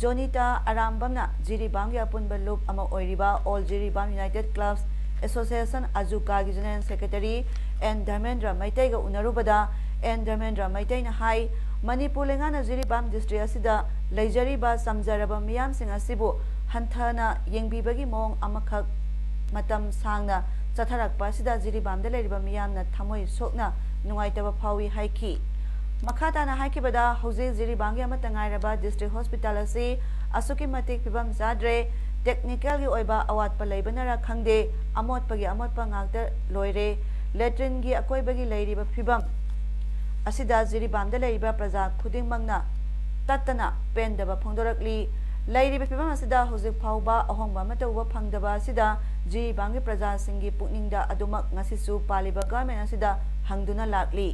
ꯖꯣꯅꯤꯇꯥ ꯑꯔꯥꯝꯕꯝꯅ ꯖꯤꯔꯤꯕꯥꯝꯒꯤ ꯑꯄꯨꯟꯕ ꯂꯨꯞ ꯑꯃ ꯑꯣꯏꯔꯤꯕ all Jiribam united clubs association ꯑꯖꯨꯀꯥꯒꯤ ꯖꯦꯅꯔꯦꯜ ꯁꯦꯀ꯭ꯔꯦꯇꯔꯤ ꯑꯦꯟ ꯙꯔꯃꯦꯟꯗ꯭ꯔ ꯃꯩꯇꯩꯒ ꯎꯅꯔꯨꯕꯗ ꯑꯦꯟ ꯙꯔꯃꯦꯟꯗ꯭ꯔ ꯃꯩꯇꯩꯅ ꯍꯥꯏ, ꯃꯅꯤꯄꯨꯔ ꯂꯩꯉꯥꯛꯅ ꯖꯤꯔꯤꯕꯥꯝ ꯗꯤꯁꯇ꯭ꯔꯤꯛ ꯑꯁꯤꯗ ꯂꯩꯖꯔꯤꯕ ꯆꯝꯖꯔꯕ ꯃꯤꯌꯥꯝꯁꯤꯡ ꯑꯁꯤꯕꯨ ꯍꯟꯊꯅ ꯌꯦꯡꯕꯤꯕꯒꯤ ꯃꯑꯣꯡ ꯑꯃꯈꯛ ꯃꯇꯝ ꯁꯥꯡꯅ ꯆꯠꯊꯔꯛꯄ ꯑꯁꯤꯗ ꯖꯤꯔꯤꯕꯥꯝꯗ ꯂꯩꯔꯤꯕ ꯃꯤꯌꯥꯝꯅ ꯊꯃꯣꯏ ꯁꯣꯛꯅ ꯅꯨꯡꯉꯥꯏꯇꯕ ꯐꯥꯎꯏ ꯍꯥꯏꯈꯤ꯫ ꯃꯈꯥ ꯇꯥꯅ ꯍꯥꯏꯈꯤꯕꯗ, ꯍꯧꯖꯤꯛ ꯖꯤꯔꯤꯕꯥꯝꯒꯤ ꯑꯃꯠꯇ ꯉꯥꯏꯔꯕ ꯗꯤꯁꯇ꯭ꯔꯤꯛ ꯍꯣꯁꯄꯤꯇꯥꯜ ꯑꯁꯤ ꯑꯁꯨꯛꯀꯤ ꯃꯇꯤꯛ ꯐꯤꯕꯝ ꯆꯥꯗ꯭ꯔꯦ꯫ ꯇꯦꯛꯅꯤꯀꯦꯜꯒꯤ ꯑꯣꯏꯕ ꯑꯋꯥꯠꯄ ꯂꯩꯕꯅꯔ ꯈꯪꯗꯦ, ꯑꯃꯣꯠꯄꯒꯤ ꯑꯃꯣꯠꯄ ꯉꯥꯛꯇ ꯂꯣꯏꯔꯦ꯫ ꯂꯦꯇ꯭ꯔꯤꯟꯒꯤ ꯑꯀꯣꯏꯕꯒꯤ ꯂꯩꯔꯤꯕ ꯐꯤꯕꯝ ꯑꯁꯤꯗ ꯖꯤꯔꯤꯕꯥꯝꯗ ꯂꯩꯔꯤꯕ ꯄ꯭ꯔꯖꯥ ꯈꯨꯗꯤꯡꯃꯛꯅ ꯇꯠꯇꯅ ꯄꯦꯟꯗꯕ ꯐꯣꯡꯗꯣꯔꯛꯂꯤ꯫ ꯂꯩꯔꯤꯕ ꯐꯤꯕꯝ ꯑꯁꯤꯗ ꯍꯧꯖꯤꯛ ꯐꯥꯎꯕ ꯑꯍꯣꯡꯕ ꯑꯃꯠꯇ ꯎꯕ ꯐꯪꯗꯕ ꯑꯁꯤꯗ ꯖꯤꯔꯤꯕꯥꯝꯒꯤ ꯄ꯭ꯔꯖꯥꯁꯤꯡꯒꯤ ꯄꯨꯛꯅꯤꯡꯗ ꯑꯗꯨꯃꯛ ꯉꯁꯤꯁꯨ ꯄꯥꯜꯂꯤꯕ ꯒꯚꯔꯟꯃꯦꯟ ꯑꯁꯤꯗ ꯍꯪꯗꯨꯅ ꯂꯥꯛꯂꯤ꯫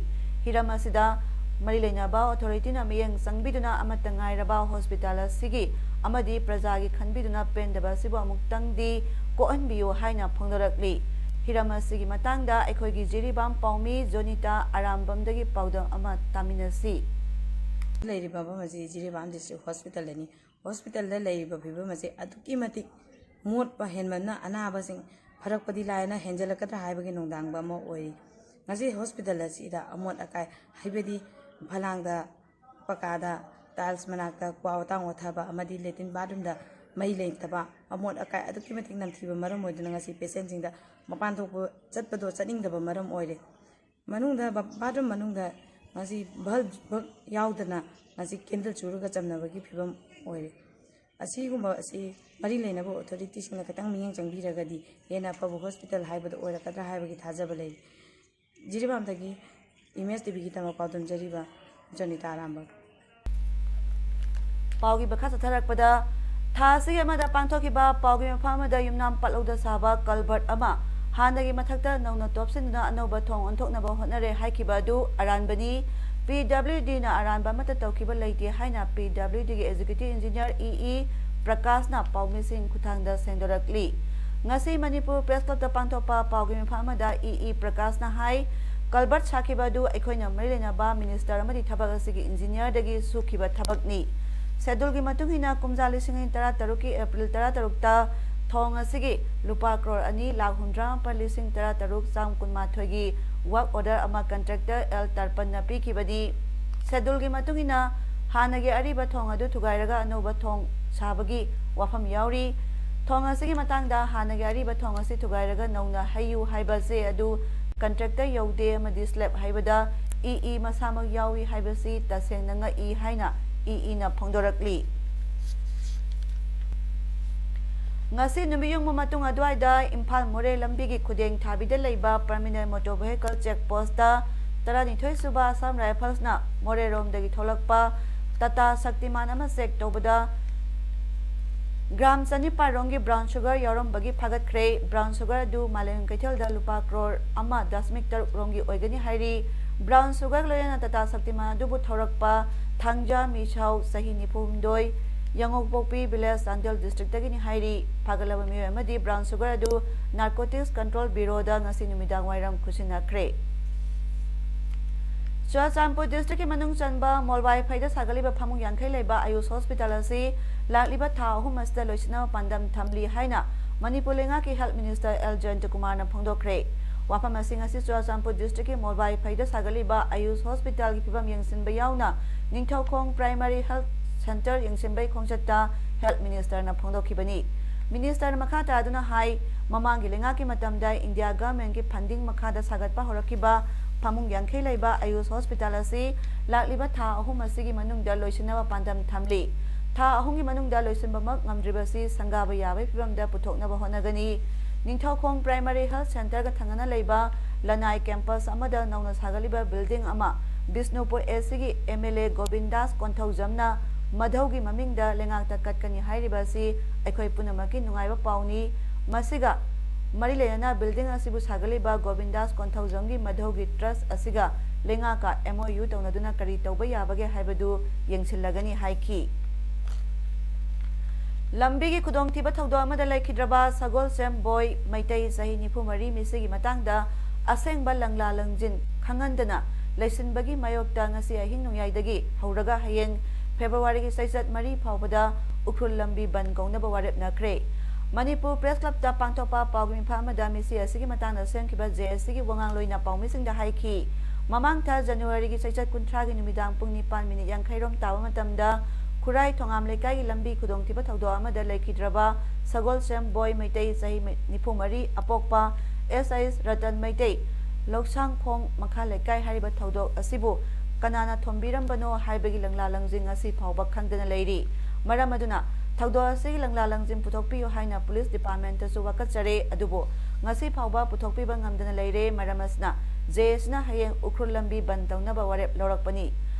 ꯍꯤꯔꯝ ꯑꯁꯤꯗ ꯃꯔꯤ ꯂꯩꯅꯕ ꯑꯣꯊꯣꯔꯤꯇꯤꯅ ꯃꯤꯠꯌꯦꯡ ꯆꯪꯕꯤꯗꯨꯅ ꯑꯃꯠꯇ ꯉꯥꯏꯔꯕ ꯍꯣꯁꯄꯤꯇꯥꯜ ꯑꯁꯤꯒꯤ ꯑꯃꯗꯤ ꯄ꯭ꯔꯖꯥꯒꯤ ꯈꯟꯕꯤꯗꯨꯅ ꯄꯦꯟꯗꯕ ꯑꯁꯤꯕꯨ ꯑꯃꯨꯛꯇꯪꯗꯤ ꯀꯣꯛꯍꯟꯕꯤꯌꯨ ꯍꯥꯏꯅ ꯐꯣꯡꯗꯣꯔꯛꯂꯤ꯫ ꯍꯤꯔꯝ ꯑꯁꯤꯒꯤ ꯃꯇꯥꯡꯗ ꯑꯩꯈꯣꯏꯒꯤ ꯖꯤꯔꯤꯕꯥꯝ ꯄꯥꯎꯃꯤ ꯖꯣꯅꯤꯇꯥ ꯑꯔꯥꯝꯕꯝꯗꯒꯤ ꯄꯥꯎꯗꯝ ꯑꯃ ꯇꯥꯃꯤꯟꯅꯁꯤ꯫ ꯂꯩꯔꯤꯕ ꯃꯐꯝ ꯑꯁꯤ ꯖꯤꯔꯤꯕꯥꯝ ꯗꯤꯁꯇ꯭ꯔꯤꯛ ꯍꯣꯁꯄꯤꯇꯥꯜꯗꯅꯤ꯫ ꯍꯣꯁꯄꯤꯇꯥꯜꯗ ꯂꯩꯔꯤꯕ ꯐꯤꯕꯝ ꯑꯁꯤ ꯑꯗꯨꯛꯀꯤ ꯃꯇꯤꯛ ꯃꯣꯠꯄ ꯍꯦꯟꯃꯟꯅ ꯑꯅꯥꯕꯁꯤꯡ ꯐꯔꯛꯄꯗꯤ ꯂꯥꯏꯅ ꯍꯦꯟꯖꯜꯂꯛꯀꯗ꯭ꯔꯥ ꯍꯥꯏꯕꯒꯤ ꯅꯨꯡꯗꯥꯡꯕ ꯑꯃ ꯑꯣꯏꯔꯤ꯫ ꯉꯁꯤ ꯍꯣꯁꯄꯤꯇꯥꯜ ꯑꯁꯤꯗ ꯑꯃꯣꯠ ꯑꯀꯥꯏ, ꯍꯥꯏꯕꯗꯤ ꯐꯂꯥꯡꯗ, ꯄꯀꯥꯗ, ꯇꯥꯏꯜꯁ ꯃꯅꯥꯛꯇ ꯀ꯭ꯋꯥ ꯇꯥꯡ ꯑꯣꯊꯕ ꯑꯃꯗꯤ ꯂꯦꯇꯤꯟ ꯕꯥꯠꯔꯨꯝꯗ ꯃꯩ ꯂꯩꯇꯕ, ꯑꯃꯣꯠ ꯑꯀꯥꯏ ꯑꯗꯨꯛꯀꯤ ꯃꯇꯤꯛ ꯅꯝꯊꯤꯕ ꯃꯔꯝ ꯑꯣꯏꯗꯨꯅ ꯉꯁꯤ ꯄꯦꯁꯦꯟꯁꯤꯡꯗ ꯃꯄꯥꯟ ꯊꯣꯛꯄ ꯆꯠꯄꯗꯣ ꯆꯠꯅꯤꯡꯗꯕ ꯃꯔꯝ ꯑꯣꯏꯔꯦ꯫ ꯃꯅꯨꯡꯗ ꯕꯥ-, ꯕꯥꯠꯔꯨꯝ ꯃꯅꯨꯡꯗ ꯉꯁꯤ ꯕꯜꯕ ꯌꯥꯎꯗꯅ ꯉꯁꯤ ꯀꯦꯟꯗꯜ ꯆꯨꯔꯒ ꯆꯝꯅꯕꯒꯤ ꯐꯤꯕꯝ ꯑꯣꯏꯔꯦ꯫ ꯑꯁꯤꯒꯨꯝꯕ ꯑꯁꯤ ꯃꯔꯤ ꯂꯩꯅꯕ ꯑꯣꯊꯣꯔꯤꯇꯤꯁꯤꯡꯅ ꯈꯤꯇꯪ ꯃꯤꯠꯌꯦꯡ ꯆꯪꯕꯤꯔꯒꯗꯤ ꯍꯦꯟꯅ ꯑꯐꯕ ꯍꯣꯁꯄꯤꯇꯥꯜ ꯍꯥꯏꯕꯗꯨ ꯑꯣꯏꯔꯛꯀꯗ꯭ꯔꯥ ꯍꯥꯏꯕꯒꯤ ꯊꯥꯖꯕ ꯂꯩꯔꯤ꯫ ꯖꯤꯔꯤꯕꯥꯝꯗꯒꯤ ꯏꯃꯦꯖ ꯇꯤꯚꯤꯒꯤꯗꯃꯛ ꯄꯥꯎꯗꯝꯖꯔꯤꯕ ꯖꯣꯅꯤꯇꯥ ꯑꯔꯥꯝꯕꯝ꯫ ꯄꯥꯎꯒꯤ ꯃꯈꯥ ꯆꯠꯊꯔꯛꯄꯗ, ꯊꯥ ꯑꯁꯤꯒꯤ ꯑꯃꯗ ꯄꯥꯡꯊꯣꯛꯈꯤꯕ ꯄꯥꯎꯒꯤ ꯃꯐꯝ ꯑꯃꯗ ꯌꯨꯝꯅꯥꯝ ꯄꯠꯂꯧꯗ ꯁꯥꯕ ꯀꯜꯚꯔꯠ ꯑꯃ ꯍꯥꯟꯅꯒꯤ ꯃꯊꯛꯇ ꯅꯧꯅ ꯇꯣꯞꯁꯤꯟꯗꯨꯅ ꯑꯅꯧꯕ ꯊꯣꯡ ꯑꯣꯟꯊꯣꯛꯅꯕ ꯍꯣꯠꯅꯔꯦ ꯍꯥꯏꯈꯤꯕ ꯑꯗꯨ ꯑꯔꯥꯟꯕꯅꯤ꯫ ꯄꯤ ꯗꯕ꯭ꯂꯤꯎ ꯗꯤꯅ ꯑꯔꯥꯟꯕ ꯑꯃꯠꯇ ꯇꯧꯈꯤꯕ ꯂꯩꯇꯦ ꯍꯥꯏꯅ ꯄꯤ W ꯗꯤꯒꯤ executive engineer E E ꯄ꯭ꯔꯀꯥꯁꯅ ꯄꯥꯎꯃꯤꯁꯤꯡ ꯈꯨꯠꯊꯥꯡꯗ ꯁꯦꯡꯗꯣꯔꯛꯂꯤ꯫ ꯉꯁꯤ ꯃꯅꯤꯄꯨꯔ ꯄ꯭ꯔꯦꯁ ꯀ꯭ꯂꯕꯇ ꯄꯥꯡꯊꯣꯛꯄ ꯄꯥꯎꯒꯤ ꯃꯤꯐꯝ ꯑꯃꯗ ꯏ ꯏ ꯄ꯭ꯔꯀꯥꯁꯅ ꯍꯥꯏ, ꯀꯜꯚꯔꯠ ꯁꯥꯈꯤꯕ ꯑꯗꯨ ꯑꯩꯈꯣꯏꯅ ꯃꯔꯤ ꯂꯩꯅꯕ ꯃꯤꯅꯤꯁꯇꯔ ꯑꯃꯗꯤ ꯊꯕꯛ ꯑꯁꯤꯒꯤ ꯏꯟꯖꯤꯅꯤꯌꯔꯗꯒꯤ ꯁꯨꯈꯤꯕ ꯊꯕꯛꯅꯤ꯫ ꯁꯦꯗꯨꯜꯒꯤ ꯃꯇꯨꯡ ꯏꯟꯅ ꯀꯨꯝꯖꯥ ꯂꯤꯁꯤꯡ ꯑꯅꯤ ꯇꯔꯥꯇꯔꯨꯛꯀꯤ ꯑꯦꯄ꯭ꯔꯤꯜ ꯇꯔꯥꯇꯔꯨꯛꯇ ꯊꯣꯡ ꯑꯁꯤꯒꯤ ꯂꯨꯄꯥ ꯀ꯭ꯔꯣꯔ ꯑꯅꯤ ꯂꯥꯈ ꯍꯨꯝꯗ꯭ꯔꯥ ꯃꯥꯄꯟ ꯂꯤꯁꯤꯡ ꯇꯔꯥ ꯇꯔꯨꯛ ꯆꯥꯝ ꯀꯨꯟꯃꯥꯊꯣꯏꯒꯤ ꯋꯥꯔꯛ ꯑꯣꯔꯗꯔ ꯑꯃ ꯀꯟꯇ꯭ꯔꯦꯛꯇꯔ ꯑꯦꯜ ꯇꯔꯄꯟꯅ ꯄꯤꯈꯤꯕꯅꯤ꯫ ꯁꯦꯗꯨꯜꯒꯤ ꯃꯇꯨꯡ ꯏꯟꯅ ꯍꯥꯟꯅꯒꯤ ꯑꯔꯤꯕ ꯊꯣꯡ ꯑꯗꯨ ꯊꯨꯒꯥꯏꯔꯒ ꯑꯅꯧꯕ ꯊꯣꯡ ꯁꯥꯕꯒꯤ ꯋꯥꯐꯝ ꯌꯥꯎꯔꯤ꯫ ꯊꯣꯡ ꯑꯁꯤꯒꯤ ꯃꯇꯥꯡꯗ ꯍꯥꯟꯅꯒꯤ ꯑꯔꯤꯕ ꯊꯣꯡ ꯑꯁꯤ ꯊꯨꯒꯥꯏꯔꯒ ꯅꯧꯅ ꯍꯩꯌꯨ ꯍꯥꯏꯕꯁꯦ ꯑꯗꯨ ꯀꯟꯇ꯭ꯔꯦꯛꯇꯔ ꯌꯧꯗꯦ ꯑꯃꯗꯤ ꯁ꯭ꯂꯦꯕ ꯍꯩꯕꯗ ꯏ ꯏ ꯃꯁꯥꯃꯛ ꯌꯥꯎꯏ ꯍꯥꯏꯕꯁꯤ ꯇꯁꯦꯡꯅ ꯉꯛꯏ ꯍꯥꯏꯅ ꯏ ꯏꯅ ꯐꯣꯡꯗꯣꯔꯛꯂꯤ꯫ ꯉꯁꯤ ꯅꯨꯃꯤꯠ ꯌꯨꯡꯕ ꯃꯇꯨꯡ ꯑꯗꯨꯋꯥꯏꯗ ꯏꯝꯐꯥꯜ ꯃꯣꯔꯦ ꯂꯝꯕꯤꯒꯤ ꯈꯨꯗꯦꯡ ꯊꯥꯕꯤꯗ ꯂꯩꯕ permanent motor vehicle check post ꯇꯔꯥꯅꯤꯊꯣꯏ ꯁꯨꯕ ꯑꯁꯥꯝ ꯔꯥꯏꯐꯜꯁꯅ ꯃꯣꯔꯦꯔꯣꯝꯗꯒꯤ ꯊꯣꯛꯂꯛꯄ ꯇꯥꯇꯥ ꯁꯛꯇꯤꯃꯥꯟ ꯑꯃ ꯆꯦꯛ ꯇꯧꯕꯗ ꯒ꯭ꯔꯥꯝ ꯆꯅꯤꯄꯥꯜ ꯔꯣꯝꯒꯤ ꯕ꯭ꯔꯥꯎꯟ ꯁꯨꯒꯔ ꯌꯥꯎꯔꯝꯕꯒꯤ ꯐꯥꯒꯠꯈ꯭ꯔꯦ꯫ ꯕ꯭ꯔꯥꯎꯟ ꯁꯨꯒꯔ ꯑꯗꯨ ꯃꯥꯂꯦꯝ ꯀꯩꯊꯦꯜꯗ ꯂꯨꯄꯥ ꯀ꯭ꯔꯣꯔ ꯑꯃ ꯗꯁꯃꯤꯛ ꯇꯔꯨꯛ ꯔꯣꯝꯒꯤ ꯑꯣꯏꯒꯅꯤ ꯍꯥꯏꯔꯤ꯫ ꯕ꯭ꯔꯥꯎꯟ ꯁꯨꯒꯔ ꯂꯣꯏꯅꯅ ꯇꯥꯇꯥ ꯁꯛꯇꯤꯃꯥꯟ ꯑꯗꯨꯕꯨ ꯊꯧꯔꯛꯄ ꯊꯥꯡꯖ ꯃꯤꯁꯥꯎ, ꯆꯍꯤ ꯅꯤꯐꯨ ꯍꯨꯝꯗꯣꯏ, ꯌꯥꯡꯉꯧꯄꯣꯛꯄꯤ ꯚꯤꯂꯦꯖ, ꯆꯥꯟꯗꯦꯜ ꯗꯤꯁꯇ꯭ꯔꯤꯛꯇꯒꯤꯅꯤ ꯍꯥꯏꯔꯤ꯫ ꯐꯥꯒꯠꯂꯕ ꯃꯤꯑꯣꯏ ꯑꯃꯗꯤ ꯕ꯭ꯔꯥꯎꯟ ꯁꯨꯒꯔ ꯑꯗꯨ ꯅꯥꯔꯀꯣꯇꯤꯛꯁ ꯀꯟꯇ꯭ꯔꯣꯜ ꯕ꯭ꯌꯨꯔꯣꯗ ꯉꯁꯤ ꯅꯨꯃꯤꯗꯥꯡ ꯋꯥꯏꯔꯝ ꯈꯨꯠꯁꯤꯟꯅꯈ꯭ꯔꯦ꯫ ꯆꯨꯔꯥꯆꯥꯟꯄꯨꯔ ꯗꯤꯁꯇ꯭ꯔꯤꯛꯀꯤ ꯃꯅꯨꯡ ꯆꯟꯕ ꯃꯣꯜꯋꯥꯏꯐꯩꯗ ꯁꯥꯒꯠꯂꯤꯕ ꯐꯃꯨꯡ ꯌꯥꯡꯈꯩ ꯂꯩꯕ ꯑꯌꯨꯁ ꯍꯣꯁꯄꯤꯇꯥꯜ ꯑꯁꯤ ꯂꯥꯛꯂꯤꯕ ꯊꯥ ꯑꯍꯨꯝ ꯑꯁꯤꯗ ꯂꯣꯏꯁꯤꯟꯅꯕ ꯄꯥꯟꯗꯝ ꯊꯝꯂꯤ ꯍꯥꯏꯅ ꯃꯅꯤꯄꯨꯔ ꯂꯩꯉꯥꯛꯀꯤ ꯍꯦꯜꯊ ꯃꯤꯅꯤꯁꯇꯔ ꯑꯦꯜ ꯖꯌꯟꯇꯀꯨꯃꯥꯔꯅ ꯐꯣꯡꯗꯣꯛꯈ꯭ꯔꯦ꯫ ꯋꯥꯐꯝ ꯑꯁꯤ ꯉꯁꯤ ꯆꯨꯔꯥꯆꯥꯟꯄꯨꯔ ꯗꯤꯁꯇ꯭ꯔꯤꯛꯀꯤ ꯃꯣꯜꯋꯥꯏꯐꯩꯗ ꯁꯥꯒꯠꯂꯤꯕ ꯑꯌꯨꯁ ꯍꯣꯁꯄꯤꯇꯥꯜꯒꯤ ꯐꯤꯕꯝ ꯌꯦꯡꯁꯤꯟꯕ ꯌꯥꯎꯅ Ningthoukhong primary health centre ꯌꯦꯡꯁꯤꯟꯕꯒꯤ ꯈꯣꯡꯆꯠꯇ health ꯃꯤꯅꯤꯁꯇꯔꯅ ꯐꯣꯡꯗꯣꯛꯈꯤꯕꯅꯤ꯫ ꯃꯤꯅꯤꯁꯇꯔꯅ ꯃꯈꯥ ꯇꯥꯗꯨꯅ ꯍꯥꯏ, ꯃꯃꯥꯡꯒꯤ ꯂꯩꯉꯥꯛꯀꯤ ꯃꯇꯝꯗ ꯏꯟꯗꯤꯌꯥ ꯒꯚꯔꯟꯃꯦꯟꯠꯀꯤ ꯐꯟꯗꯤꯡ ꯃꯈꯥꯗ ꯁꯥꯒꯠꯄ ꯍꯧꯔꯛꯈꯤꯕ ꯐꯃꯨꯡ ꯌꯥꯡꯈꯩ ꯂꯩꯕ ꯑꯌꯨꯁ ꯍꯣꯁꯄꯤꯇꯥꯜ ꯑꯁꯤ ꯂꯥꯛꯂꯤꯕ ꯊꯥ ꯑꯍꯨꯝ ꯑꯁꯤꯒꯤ ꯃꯅꯨꯡꯗ ꯂꯣꯏꯁꯤꯟꯅꯕ ꯄꯥꯟꯗꯝ ꯊꯝꯂꯤ꯫ ꯊꯥ ꯑꯍꯨꯝꯒꯤ ꯃꯅꯨꯡꯗ ꯂꯣꯏꯁꯤꯟꯕꯃꯛ ꯉꯝꯗ꯭ꯔꯤꯕꯁꯤ ꯁꯪꯒꯥꯕ ꯌꯥꯕꯒꯤ ꯐꯤꯕꯝꯗ ꯄꯨꯊꯣꯛꯅꯕ ꯍꯣꯠꯅꯒꯅꯤ꯫ ꯅꯤꯡꯊꯧꯈꯣꯡ ꯄ꯭ꯔꯥꯏꯃꯥꯔꯤ ꯍꯦꯜꯊ ꯁꯦꯟꯇꯔꯒ ꯊꯪꯅꯅ ꯂꯩꯕ ꯂꯅꯥꯏ ꯀꯦꯝꯄꯁ ꯑꯃꯗ ꯅꯧꯅ ꯁꯥꯒꯠꯂꯤꯕ ꯕꯤꯜꯗꯤꯡ ꯑꯃ ꯕꯤꯁꯅꯨꯄꯨꯔ ꯑꯦꯁꯤꯒꯤ ꯑꯦꯝ ꯑꯦꯜ ꯑꯦ ꯒꯣꯕꯤꯟꯗꯥꯁ ꯀꯣꯟꯊꯧꯖꯝꯅ ꯃꯙꯧꯒꯤ ꯃꯃꯤꯡꯗ ꯂꯩꯉꯥꯛꯇ ꯀꯠꯀꯅꯤ ꯍꯥꯏꯔꯤꯕ ꯑꯁꯤ ꯑꯩꯈꯣꯏ ꯄꯨꯝꯅꯃꯛꯀꯤ ꯅꯨꯡꯉꯥꯏꯕ ꯄꯥꯎꯅꯤ꯫ ꯃꯁꯤꯒ ꯃꯔꯤ ꯂꯩꯅꯅ ꯕꯤꯜꯗꯤꯡ ꯑꯁꯤꯕꯨ ꯁꯥꯒꯠꯂꯤꯕ ꯒꯣꯕꯤꯟꯗꯥꯁ ꯀꯣꯟꯊꯧꯖꯝꯒꯤ ꯃꯙꯧꯒꯤ ꯇ꯭ꯔꯁ ꯑꯁꯤꯒ ꯂꯩꯉꯥꯛꯀ ꯑꯦꯝ ꯑꯣ ꯌꯨ ꯇꯧꯅꯗꯨꯅ ꯀꯔꯤ ꯇꯧꯕ ꯌꯥꯕꯒꯦ ꯍꯥꯏꯕꯗꯨ ꯌꯦꯡꯁꯤꯜꯂꯒꯅꯤ ꯍꯥꯏꯈꯤ꯫ ꯂꯝꯕꯤꯒꯤ ꯈꯨꯗꯣꯡꯊꯤꯕ ꯊꯧꯗꯣꯛ ꯑꯃꯗ ꯂꯩꯈꯤꯗ꯭ꯔꯕ ꯁꯒꯣꯜꯁꯦꯝꯕꯣꯏ ꯃꯩꯇꯩ ꯆꯍꯤ ꯅꯤꯐꯨ ꯃꯔꯤ ꯃꯤꯁꯤꯒꯤ ꯃꯇꯥꯡꯗ ꯑꯁꯦꯡꯕ ꯂꯪꯂꯥ ꯂꯪꯖꯤꯟ ꯈꯪꯍꯟꯗꯅ ꯂꯩꯁꯤꯟꯕꯒꯤ ꯃꯥꯌꯣꯛꯇ ꯉꯁꯤ ꯑꯍꯤꯡ ꯅꯣꯡꯌꯥꯏꯗꯒꯤ ꯍꯧꯔꯒ ꯍꯌꯦꯡ ꯐꯦꯕ꯭ꯔꯨꯋꯥꯔꯤꯒꯤ ꯆꯩꯆꯠ ꯃꯔꯤ ꯐꯥꯎꯕꯗ ꯎꯈ꯭ꯔꯨꯜ ꯂꯝꯕꯤ ꯕꯟ ꯀꯧꯅꯕ ꯋꯥꯔꯦꯞꯅꯈ꯭ꯔꯦ꯫ ꯃꯅꯤꯄꯨꯔ ꯄ꯭ꯔꯦꯁ ꯀ꯭ꯂꯕꯇ ꯄꯥꯡꯊꯣꯛꯄ ꯄꯥꯎꯒꯤ ꯃꯤꯐꯝ ꯑꯃꯗ ꯃꯤꯁꯤ ꯑꯁꯤꯒꯤ ꯃꯇꯥꯡꯗ ꯁꯦꯝꯈꯤꯕ ꯖꯦ ꯑꯦꯁ ꯁꯤꯒꯤ ꯋꯥꯉꯥꯡꯂꯣꯏꯅ ꯄꯥꯎꯃꯤꯁꯤꯡꯗ ꯍꯥꯏꯈꯤ꯫ ꯃꯃꯥꯡ ꯊꯥ ꯖꯅꯋꯥꯔꯤꯒꯤ ꯆꯩꯆꯠ ꯀꯨꯟꯊ꯭ꯔꯥꯒꯤ ꯅꯨꯃꯤꯗꯥꯡ ꯄꯨꯡ ꯅꯤꯄꯥꯟ ꯃꯤꯅꯤꯠ ꯌꯥꯡꯈꯩꯔꯣꯝ ꯇꯥꯕ ꯃꯇꯝꯗ ꯈꯨꯔꯥꯏ ꯊꯣꯉꯥꯝ ꯂꯩꯀꯥꯏꯒꯤ ꯂꯝꯕꯤ ꯈꯨꯗꯣꯡꯊꯤꯕ ꯊꯧꯗꯣꯛ ꯑꯃꯗ ꯂꯩꯈꯤꯗ꯭ꯔꯕ ꯁꯒꯣꯜꯁꯦꯝ ꯕꯣꯏ ꯃꯩꯇꯩ, ꯆꯍꯤ ꯅꯤꯐꯨ ꯃꯔꯤ, ꯑꯄꯣꯛꯄ ꯑꯦꯁ ꯑꯩꯁ ꯔꯇꯟ ꯃꯩꯇꯩ, ꯂꯧꯁꯥꯡꯈꯣꯡ ꯃꯈꯥ ꯂꯩꯀꯥꯏ ꯍꯥꯏꯔꯤꯕ ꯊꯧꯗꯣꯛ ꯑꯁꯤꯕꯨ ꯀꯅꯥꯅ ꯊꯣꯝꯕꯤꯔꯝꯕꯅꯣ ꯍꯥꯏꯕꯒꯤ ꯂꯪꯂꯥ ꯂꯪꯖꯤꯡ ꯉꯁꯤ ꯐꯥꯎꯕ ꯈꯪꯗꯅ ꯂꯩꯔꯤ꯫ ꯃꯔꯝ ꯑꯗꯨꯅ ꯊꯧꯗꯣꯛ ꯑꯁꯤꯒꯤ ꯂꯪꯂꯥ ꯂꯪꯖꯤꯡ ꯄꯨꯊꯣꯛꯄꯤꯌꯨ ꯍꯥꯏꯅ ꯄꯨꯂꯤꯁ ꯗꯤꯄꯥꯔꯠꯃꯦꯟꯇꯁꯨ ꯋꯥꯀꯠꯆꯔꯦ, ꯑꯗꯨꯕꯨ ꯉꯁꯤ ꯐꯥꯎꯕ ꯄꯨꯊꯣꯛꯄꯤꯕ ꯉꯝꯗꯅ ꯂꯩꯔꯦ꯫ ꯃꯔꯝ ꯑꯁꯤꯅ ꯖꯦ ꯑꯦꯁꯅ ꯍꯌꯦꯡ ꯎꯈ꯭ꯔꯨꯜ ꯂꯝꯕꯤ ꯕꯟ ꯇꯧꯅꯕ ꯋꯥꯔꯦꯞ ꯂꯧꯔꯛꯄꯅꯤ꯫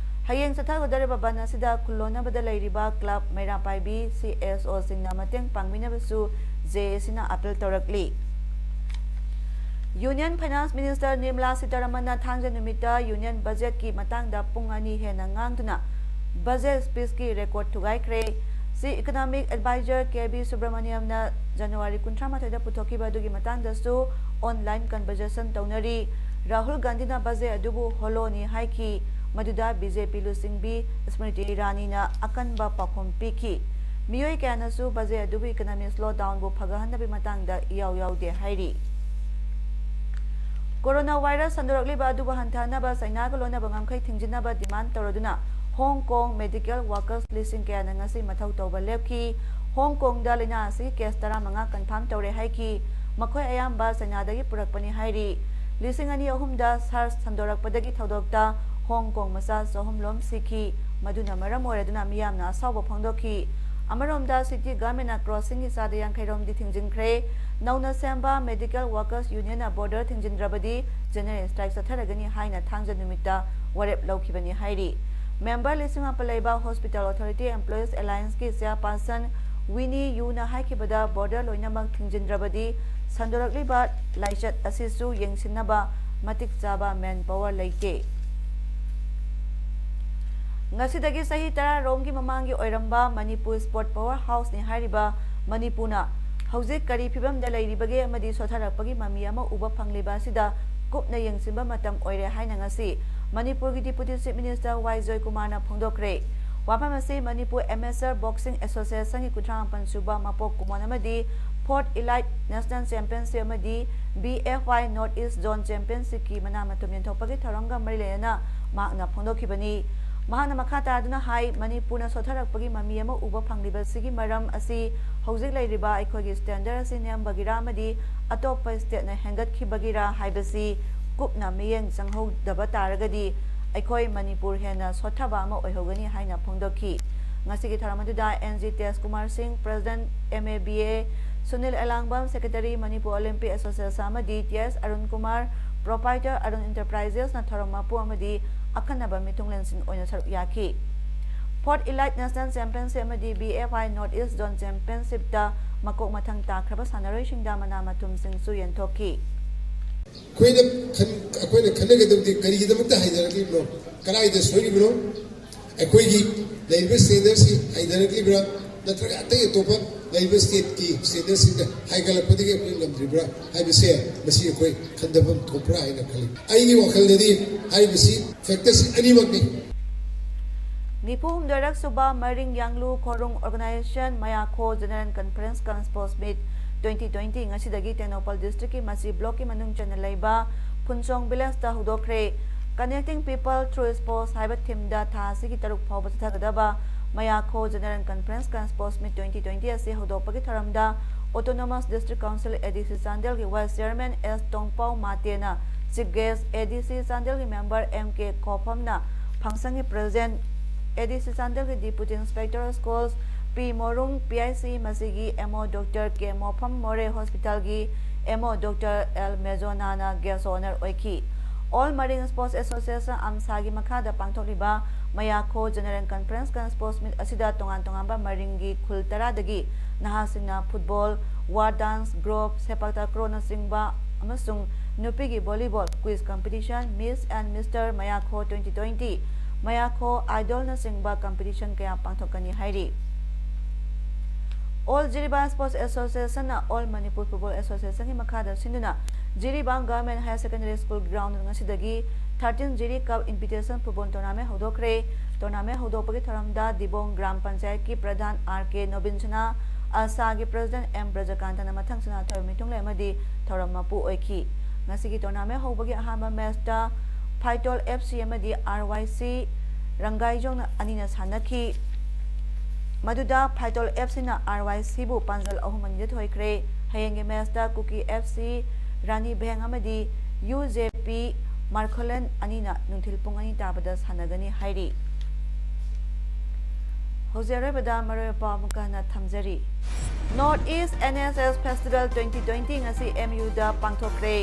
ꯍꯌꯦꯡ ꯆꯠꯊꯒꯗꯧꯔꯤꯕ ꯕꯟ ꯑꯁꯤꯗ ꯈꯨꯜꯂꯣꯟꯅꯕꯗ ꯂꯩꯔꯤꯕ ꯀ꯭ꯂꯕ, ꯃꯩꯔꯥ ꯄꯥꯏꯕꯤ, ꯁꯤ ꯑꯦꯁ ꯑꯣꯁꯤꯡꯅ ꯃꯇꯦꯡ ꯄꯥꯡꯕꯤꯅꯕꯁꯨ ꯖꯦ ꯑꯦꯁꯅ ꯑꯥꯄꯤꯜ ꯇꯧꯔꯛꯂꯤ꯫ ꯌꯨꯅꯤꯌꯟ ꯐꯥꯏꯅꯥꯟꯁ ꯃꯤꯅꯤꯁꯇꯔ ꯅꯤꯔꯃꯂꯥ ꯁꯤꯇꯥꯔꯥꯃꯟꯅ ꯊꯥꯡꯖ ꯅꯨꯃꯤꯠꯇ ꯌꯨꯅꯤꯌꯟ ꯕꯖꯦꯠꯀꯤ ꯃꯇꯥꯡꯗ ꯄꯨꯡ ꯑꯅꯤ ꯍꯦꯟꯅ ꯉꯥꯡꯗꯨꯅ ꯕꯖꯦꯠ ꯁ꯭ꯄꯤꯆꯀꯤ ꯔꯦꯀꯣꯔꯗ ꯊꯨꯒꯥꯏꯈ꯭ꯔꯦ꯫ Chief economic adviser K B ꯁꯨꯕ꯭ꯔꯃꯅꯤꯌꯝꯅ ꯖꯅꯋꯥꯔꯤ ꯀꯨꯟꯊ꯭ꯔꯥ ꯃꯥꯊꯣꯏꯗ ꯄꯨꯊꯣꯛꯈꯤꯕ ꯑꯗꯨꯒꯤ ꯃꯇꯥꯡꯗꯁꯨ ꯑꯣꯟꯂꯥꯏꯟ ꯀꯟꯚꯔꯖꯦꯁꯟ ꯇꯧꯅꯔꯤ꯫ ꯔꯥꯍꯨꯜ ꯒꯥꯟꯙꯤꯅ ꯕꯖꯦꯠ ꯑꯗꯨꯕꯨ ꯍꯣꯂꯣꯅꯤ ꯍꯥꯏꯈꯤ꯫ ꯃꯗꯨꯗ ꯕꯤ ꯖꯦ ꯄꯤ ꯂꯨꯆꯤꯡꯕꯤ ꯁ꯭ꯃ꯭ꯔꯤꯇꯤ ꯏꯔꯥꯅꯤꯅ ꯑꯀꯟꯕ ꯄꯥꯎꯈꯨꯝ ꯄꯤꯈꯤ꯫ ꯃꯤꯑꯣꯏ ꯀꯌꯥꯅꯁꯨ ꯕꯖꯦꯠ ꯑꯗꯨꯕꯨ ꯏꯀꯣꯅꯣꯃꯤ ꯁ꯭ꯂꯣ ꯗꯥꯎꯟꯕꯨ ꯐꯒꯠꯍꯟꯅꯕꯒꯤ ꯃꯇꯥꯡꯗ ꯏꯌꯥꯎ ꯌꯥꯎꯗꯦ ꯍꯥꯏꯔꯤ꯫ ꯀꯣꯔꯣꯅꯥ ꯚꯥꯏꯔꯁ ꯁꯟꯗꯣꯔꯛꯂꯤꯕ ꯑꯗꯨꯕꯨ ꯍꯟꯊꯍꯟꯅꯕ ꯆꯩꯅꯥꯒ ꯂꯣꯏꯅꯕ ꯉꯝꯈꯩ ꯊꯤꯡꯖꯤꯟꯅꯕ ꯗꯤꯃꯥꯟ ꯇꯧꯔꯗꯨꯅ ꯍꯣꯡ ꯀꯣꯡ ꯃꯦꯗꯤꯀꯦꯜ ꯋꯥꯔꯀꯔꯁ ꯂꯤꯁꯤꯡ ꯀꯌꯥꯅ ꯉꯁꯤ ꯃꯊꯧ ꯇꯧꯕ ꯂꯦꯞꯈꯤ꯫ ꯍꯣꯡ ꯀꯣꯡꯗ ꯂꯥꯏꯅꯥ ꯑꯁꯤꯒꯤ ꯀꯦꯁ ꯇꯔꯥꯃꯉꯥ ꯀꯟꯐꯥꯔꯝ ꯇꯧꯔꯦ ꯍꯥꯏꯈꯤ꯫ ꯃꯈꯣꯏ ꯑꯌꯥꯝꯕ ꯆꯩꯅꯥꯗꯒꯤ ꯄꯨꯔꯛꯄꯅꯤ ꯍꯥꯏꯔꯤ꯫ ꯂꯤꯁꯤꯡ ꯑꯅꯤ ꯑꯍꯨꯝꯗ ꯁꯥꯔꯁ ꯁꯟꯗꯣꯔꯛꯄꯗꯒꯤ ꯊꯧꯗꯣꯛꯇ ꯍꯣꯡ ꯀꯣꯡ ꯃꯆꯥ ꯆꯍꯨꯝ ꯂꯣꯝ ꯁꯤꯈꯤ꯫ ꯃꯗꯨꯅ ꯃꯔꯝ ꯑꯣꯏꯔꯗꯨꯅ ꯃꯤꯌꯥꯝꯅ ꯑꯁꯥꯎꯕ ꯐꯣꯡꯗꯣꯛꯈꯤ꯫ ꯑꯃꯔꯣꯝꯗ, ꯁꯤꯇꯤ ꯒꯚꯔꯟꯃꯦꯟꯠꯅ ꯀ꯭ꯔꯣꯁꯤꯡꯒꯤ ꯆꯥꯗ ꯌꯥꯡꯈꯩ ꯔꯣꯝꯗꯤ ꯊꯤꯡꯖꯤꯟꯈ꯭ꯔꯦ꯫ ꯅꯧꯅ ꯁꯦꯝꯕ ꯃꯦꯗꯤꯀꯦꯜ ꯋꯥꯔꯀꯔꯁ ꯌꯨꯅꯤꯌꯟꯅ ꯕꯣꯔꯗꯔ ꯊꯤꯡꯖꯤꯟꯗ꯭ꯔꯕꯗꯤ ꯖꯦꯅꯔꯦꯜ ꯁ꯭ꯇ꯭ꯔꯥꯏꯛ ꯆꯠꯊꯔꯒꯅꯤ ꯍꯥꯏꯅ ꯊꯥꯡꯖ ꯅꯨꯃꯤꯠꯇ ꯋꯥꯔꯦꯞ ꯂꯧꯈꯤꯕꯅꯤ ꯍꯥꯏꯔꯤ꯫ ꯃꯦꯝꯕꯔ ꯂꯤꯁꯤꯡ ꯃꯥꯄꯟ ꯂꯩꯕ ꯍꯣꯁꯄꯤꯇꯥꯜ ꯑꯣꯊꯣꯔꯤꯇꯤ ꯑꯦꯝꯄ꯭ꯂꯣꯌꯤꯁ ꯑꯦꯂꯥꯌꯟꯁꯀꯤ ꯆꯦꯌꯔꯄꯥꯔꯁꯟ ꯋꯤꯅꯤ ꯌꯨꯅ ꯍꯥꯏꯈꯤꯕꯗ, ꯕꯣꯔꯗꯔ ꯂꯣꯏꯅꯃꯛ ꯊꯤꯡꯖꯤꯟꯗ꯭ꯔꯕꯗꯤ ꯁꯟꯗꯣꯔꯛꯂꯤꯕ ꯂꯥꯏꯆꯠ ꯑꯁꯤꯁꯨ ꯌꯦꯡꯁꯤꯟꯅꯕ ꯃꯇꯤꯛ ꯆꯥꯕ ꯃꯦꯟ ꯄꯥꯋꯔ ꯂꯩꯇꯦ꯫ ꯉꯁꯤꯗꯒꯤ ꯆꯍꯤ ꯇꯔꯥ ꯔꯣꯝꯒꯤ ꯃꯃꯥꯡꯒꯤ ꯑꯣꯏꯔꯝꯕ ꯃꯅꯤꯄꯨꯔ ꯁ꯭ꯄꯣꯔꯠ ꯄꯥꯋꯔ ꯍꯥꯎꯁꯅꯤ ꯍꯥꯏꯔꯤꯕ ꯃꯅꯤꯄꯨꯔꯅ ꯍꯧꯖꯤꯛ ꯀꯔꯤ ꯐꯤꯕꯝꯗ ꯂꯩꯔꯤꯕꯒꯦ ꯑꯃꯗꯤ ꯁꯣꯊꯔꯛꯄꯒꯤ ꯃꯃꯤ ꯑꯃ ꯎꯕ ꯐꯪꯂꯤꯕ ꯑꯁꯤꯗ ꯀꯨꯞꯅ ꯌꯦꯡꯁꯤꯟꯕ ꯃꯇꯝ ꯑꯣꯏꯔꯦ ꯍꯥꯏꯅ ꯉꯁꯤ ꯃꯅꯤꯄꯨꯔꯒꯤ ꯗꯤꯄꯨꯇꯤ ꯆꯤꯐ ꯃꯤꯅꯤꯁꯇꯔ ꯋꯥꯏ ꯖꯣꯏꯀꯨꯃꯥꯔꯅ ꯐꯣꯡꯗꯣꯛꯈ꯭ꯔꯦ꯫ ꯋꯥꯐꯝ ꯑꯁꯤ ꯃꯅꯤꯄꯨꯔ ꯑꯦꯃꯦꯆꯔ ꯕꯣꯛꯁꯤꯡ ꯑꯦꯁꯣꯁꯤꯌꯦꯁꯟꯒꯤ ꯀꯨꯟꯊ꯭ꯔꯥ ꯃꯥꯄꯟ ꯁꯨꯕ ꯃꯄꯣꯛ ꯀꯨꯝꯑꯣꯟ ꯑꯃꯗꯤ ꯐꯣꯔꯠ ꯏꯂꯥꯏꯠ ꯅꯦꯁꯅꯦꯜ ꯆꯦꯝꯄꯤꯌꯟꯁꯤꯞ ꯑꯃꯗꯤ B F I north east zone ꯆꯦꯝꯄꯤꯌꯟꯁꯤꯞꯀꯤ ꯃꯅꯥ ꯃꯊꯨꯝ ꯌꯦꯟꯊꯣꯛꯄꯒꯤ ꯊꯧꯔꯝꯒ ꯃꯔꯤ ꯂꯩꯅꯅ ꯃꯍꯥꯛꯅ ꯐꯣꯡꯗꯣꯛꯈꯤꯕꯅꯤ꯫ ꯃꯍꯥꯛꯅ ꯃꯈꯥ ꯇꯥꯗꯨꯅ ꯍꯥꯏ, ꯃꯅꯤꯄꯨꯔꯅ ꯁꯣꯠꯊꯔꯛꯄꯒꯤ ꯃꯃꯤ ꯑꯃ ꯎꯕ ꯐꯪꯂꯤꯕꯁꯤꯒꯤ ꯃꯔꯝ ꯑꯁꯤ ꯍꯧꯖꯤꯛ ꯂꯩꯔꯤꯕ ꯑꯩꯈꯣꯏꯒꯤ ꯁ꯭ꯇꯦꯟꯗꯔ ꯑꯁꯤ ꯅꯦꯝꯕꯒꯤꯔ ꯑꯃꯗꯤ ꯑꯇꯣꯞꯄ ꯁ꯭ꯇꯦꯠꯅ ꯍꯦꯟꯒꯠꯈꯤꯕꯒꯤꯔ ꯍꯥꯏꯕꯁꯤ ꯀꯨꯞꯅ ꯃꯤꯠꯌꯦꯡ ꯆꯪꯍꯧꯗꯕ ꯇꯥꯔꯒꯗꯤ ꯑꯩꯈꯣꯏ ꯃꯅꯤꯄꯨꯔ ꯍꯦꯟꯅ ꯁꯣꯠꯊꯕ ꯑꯃ ꯑꯣꯏꯍꯧꯒꯅꯤ ꯍꯥꯏꯅ ꯐꯣꯡꯗꯣꯛꯈꯤ꯫ ꯉꯁꯤꯒꯤ ꯊꯧꯔꯝ ꯑꯗꯨꯗ and G Tejkumar Singh, president M A B A, Sunil Elangbam, secretary Manipur Olympic association ꯑꯃꯗꯤ T S Arun Kumar, proprietor Arun ꯏꯟꯇꯔꯄ꯭ꯔꯥꯏꯖꯦꯁꯅ ꯊꯧꯔꯝ ꯃꯄꯨ ꯑꯃꯗꯤ ꯑꯈꯟꯅꯕ ꯃꯤꯊꯨꯡꯂꯦꯟꯁꯤꯡ ꯑꯣꯏꯅ ꯁꯔꯨꯛ ꯌꯥꯈꯤ꯫ ꯐꯣꯔꯠ ꯏꯂꯥꯏꯠ ꯅꯦꯁꯅꯦꯜ ꯆꯦꯝꯄꯤꯌꯟꯁꯤꯞ ꯑꯃꯗꯤ B F I north east zone ꯆꯦꯝꯄꯤꯌꯟꯁꯤꯞꯇ ꯃꯀꯣꯛ ꯃꯊꯪ ꯇꯥꯈ꯭ꯔꯕ ꯁꯥꯟꯅꯔꯣꯏꯁꯤꯡꯗ ꯃꯅꯥ ꯃꯊꯨꯝꯁꯤꯡꯁꯨ ꯌꯦꯟꯊꯣꯛꯈꯤ꯫ ꯑꯩꯈꯣꯏꯅ ꯈꯟ- ꯑꯩꯈꯣꯏꯅ ꯈꯟꯅꯒꯗꯕꯗꯤ ꯀꯔꯤꯒꯤꯗꯃꯛꯇ ꯍꯥꯏꯊꯔꯛꯂꯤꯕꯅꯣ, ꯀꯗꯥꯏꯗ ꯁꯣꯏꯔꯤꯕꯅꯣ? ꯑꯩꯈꯣꯏꯒꯤ ꯂꯩꯔꯤꯕ ꯁ꯭ꯇꯦꯟꯗꯔꯁꯤ ꯍꯩꯊꯔꯛꯂꯤꯕ꯭ꯔꯥ, ꯅꯠꯇ꯭ꯔꯒ ꯑꯇꯩ ꯑꯇꯣꯞꯄ ꯂꯩꯔꯤꯕ ꯁ꯭ꯇꯦꯠꯀꯤ ꯁ꯭ꯇꯦꯟꯗꯔꯁꯤꯡꯗ ꯍꯥꯏꯒꯠꯂꯛꯄꯗꯒꯤ ꯑꯩꯈꯣꯏ ꯉꯝꯗ꯭ꯔꯤꯕ꯭ꯔꯥ ꯍꯥꯏꯕꯁꯦ, ꯃꯁꯤ ꯑꯩꯈꯣꯏ ꯈꯟꯊꯐꯝ ꯊꯣꯛꯄ꯭ꯔꯥ ꯍꯥꯏꯅ ꯈꯜꯂꯤ꯫ ꯑꯩꯒꯤ ꯋꯥꯈꯜꯗꯗꯤ ꯍꯥꯏꯔꯤꯕꯁꯤ ꯐꯦꯛꯇꯔꯁꯤ ꯑꯅꯤꯃꯛꯅꯤ꯫ ꯅꯤꯐꯨ ꯍꯨꯝꯗꯣꯏꯔꯛ ꯁꯨꯕ ꯃꯔꯤꯡ ꯌꯥꯡꯂꯨ ꯈꯣꯔꯨꯡ organisation ꯃꯌꯥꯈꯣ general conference cum sports meet twenty twenty ꯉꯁꯤꯗꯒꯤ ꯇꯦꯡꯅꯧꯄꯜ ꯗꯤꯁꯇ꯭ꯔꯤꯛꯀꯤ ꯃꯆꯤ ꯕ꯭ꯂꯣꯛꯀꯤ ꯃꯅꯨꯡ ꯆꯟꯅ ꯂꯩꯕ ꯐꯨꯟꯁꯣꯡ ꯚꯤꯂꯦꯖꯇ ꯍꯧꯗꯣꯛꯈ꯭ꯔꯦ꯫ Connecting People Through Sports ꯍꯥꯏꯕ ꯊꯤꯝꯗ ꯊꯥ ꯑꯁꯤꯒꯤ ꯇꯔꯨꯛ ꯐꯥꯎꯕ ꯆꯠꯊꯒꯗꯕ ꯃꯌꯥꯈꯣ general conference cum sports meet twenty twenty ꯑꯁꯤ ꯍꯧꯗꯣꯛꯄꯒꯤ ꯊꯧꯔꯝꯗ autonomous district council, A D C ꯆꯥꯟꯗꯦꯜꯒꯤ ꯋꯥꯏꯁ ꯆꯤꯌꯔꯃꯦꯟ ꯑꯦꯁ ꯇꯣꯡꯄꯥꯎ ꯃꯥꯇꯦꯅ chief guest, A D C ꯆꯥꯟꯗꯦꯜꯒꯤ ꯃꯦꯝꯕꯔ ꯑꯦꯝ ꯀꯦ ꯈꯣꯐꯝꯅ ꯐꯪꯁꯟꯒꯤ ꯄ꯭ꯔꯦꯁꯤꯗꯦꯟꯠ, ꯑꯦ ꯗꯤ ꯁꯤ ꯆꯥꯟꯗꯦꯜꯒꯤ deputy inspector schools P Morung, P I C ꯃꯁꯤꯒꯤ ꯑꯦꯝ ꯑꯣ ꯗꯣꯛꯇꯔ ꯀꯦ ꯃꯣꯐꯝ, ꯃꯣꯔꯦ ꯍꯣꯁꯄꯤꯇꯥꯜꯒꯤ M O doctor L ꯃꯦꯖꯣꯅꯥꯅ ꯒꯦꯁ ꯑꯣꯅꯔ ꯑꯣꯏꯈꯤ꯫ ꯑꯣꯜ ꯃꯔꯤꯡ ꯁ꯭ꯄꯣꯔꯠꯁ ꯑꯦꯁꯣꯁꯤꯌꯦꯁꯟ, ꯑꯝꯁꯥꯒꯤ ꯃꯈꯥꯗ ꯄꯥꯡꯊꯣꯛꯂꯤꯕ ꯃꯌꯥꯈꯣ general conference cum sports meet ꯑꯁꯤꯗ ꯇꯣꯉꯥꯟ ꯇꯣꯉꯥꯟꯕ ꯃꯔꯤꯡꯒꯤ ꯈꯨꯜ ꯇꯔꯥꯗꯒꯤ ꯅꯍꯥꯁꯤꯡꯅ football, war dance, group, sepak ꯇꯥꯀ꯭ꯔꯣꯅꯆꯤꯡꯕ ꯑꯃꯁꯨꯡ ꯅꯨꯄꯤꯒꯤ volleyball, quiz competition, miss and mister ꯃꯌꯥꯈꯣ ꯇ꯭ꯋꯦꯟꯇꯤ ꯇ꯭ꯋꯦꯟꯇꯤ, ꯃꯌꯥꯈꯣ ꯑꯥꯏꯗꯣꯜꯅꯆꯤꯡꯕ ꯀꯝꯄꯤꯇꯤꯁꯟ ꯀꯌꯥ ꯄꯥꯡꯊꯣꯛꯀꯅꯤ ꯍꯥꯏꯔꯤ꯫ ꯑꯣꯜ ꯖꯤꯔꯤꯕꯥꯝ ꯁ꯭ꯄꯣꯔꯠꯁ ꯑꯦꯁꯣꯁꯤꯌꯦꯁꯟꯅ ꯑꯣꯜ ꯃꯅꯤꯄꯨꯔ ꯐꯨꯠꯕꯣꯜ ꯑꯦꯁꯣꯁꯤꯌꯦꯁꯟꯒꯤ ꯃꯈꯥꯗ ꯁꯤꯟꯗꯨꯅ Jiribam Government Higher Secondary School ground ꯉꯁꯤꯗꯒꯤ thirteen Jiri Cup Invitation Football Tournament ꯍꯧꯗꯣꯛꯈ꯭ꯔꯦ꯫ Tournament ꯍꯧꯗꯣꯛꯄꯒꯤ ꯊꯧꯔꯝꯗ ꯗꯤꯕꯣꯡ ꯒ꯭ꯔꯥꯝ ꯄꯟꯆꯥꯌꯠꯀꯤ ꯄ꯭ꯔꯙꯥꯟ ꯑꯥꯔ ꯀꯦ ꯅꯣꯕꯤꯟꯁꯅꯥ, ꯑꯁꯥꯒꯤ President ꯑꯦꯝ ꯕ꯭ꯔꯖꯀꯥꯟꯇꯅ ꯃꯊꯪ ꯁꯅꯥ ꯊꯣꯏꯕ ꯃꯤꯇꯨꯡꯂꯦ ꯑꯃꯗꯤ ꯊꯧꯔꯝ ꯃꯄꯨ ꯑꯣꯏꯈꯤ꯫ ꯉꯁꯤꯒꯤ tournament ꯍꯧꯕꯒꯤ ꯑꯍꯥꯟꯕ matchꯇ ꯐꯥꯏꯇꯣꯜ F C ꯑꯃꯗꯤ R Y C ꯔꯪꯒꯥꯏꯖꯣꯡ ꯑꯅꯤꯅ ꯁꯥꯟꯅꯈꯤ꯫ ꯃꯗꯨꯗ ꯐꯥꯏꯇꯣꯜ F Cꯅ R Y Cꯕꯨ ꯄꯥꯟꯖꯜ ꯑꯍꯨꯝ ꯑꯅꯤꯗ ꯊꯣꯏꯈ꯭ꯔꯦ꯫ ꯍꯌꯦꯡꯒꯤ matchꯇ ꯀꯨꯀꯤ F C ꯔꯥꯅꯤ ꯚꯦꯡ ꯑꯃꯗꯤ U J P ꯃꯥꯔꯈꯣꯂꯦꯟ ꯑꯅꯤꯅ ꯅꯨꯡꯊꯤꯜ ꯄꯨꯡ ꯑꯅꯤ ꯇꯥꯕꯗ ꯁꯥꯟꯅꯒꯅꯤ ꯍꯥꯏꯔꯤ꯫ ꯍꯧꯖꯤꯛ ꯑꯔꯣꯏꯕꯗ ꯃꯔꯨꯑꯣꯏꯕ ꯄꯥꯎ ꯑꯃꯨꯛꯀ ꯍꯟꯅ ꯊꯝꯖꯔꯤ꯫ North East N S S Festival twenty twenty ꯉꯁꯤ M Uꯗ ꯄꯥꯡꯊꯣꯛꯈ꯭ꯔꯦ꯫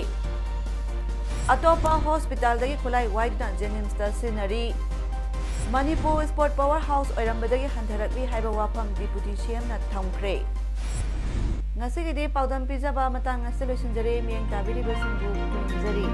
ꯑꯇꯣꯞꯄ hospitalꯗꯒꯤ ꯈꯨꯠꯂꯥꯏ ꯋꯥꯏꯗꯨꯅ JNIMSꯇ ꯁꯤꯖꯤꯟꯅꯔꯤ꯫ ꯃꯅꯤꯄꯨꯔ sport power house ꯑꯣꯏꯔꯝꯕꯗꯒꯤ ꯍꯟꯊꯔꯛꯂꯤ ꯍꯥꯏꯕ ꯋꯥꯐꯝ Deputy CMꯅ ꯊꯝꯈ꯭ꯔꯦ꯫ ꯉꯁꯤꯒꯤꯗꯤ ꯄꯥꯎꯗꯝ ꯄꯤꯖꯕ ꯃꯇꯥꯡ ꯑꯁꯤꯗ ꯂꯣꯏꯁꯤꯟꯖꯔꯦ꯫ ꯃꯤꯠꯌꯦꯡ ꯇꯥꯕꯤꯔꯤꯕꯁꯤꯡꯕꯨ ꯈꯨꯔꯨꯝꯖꯔꯤ꯫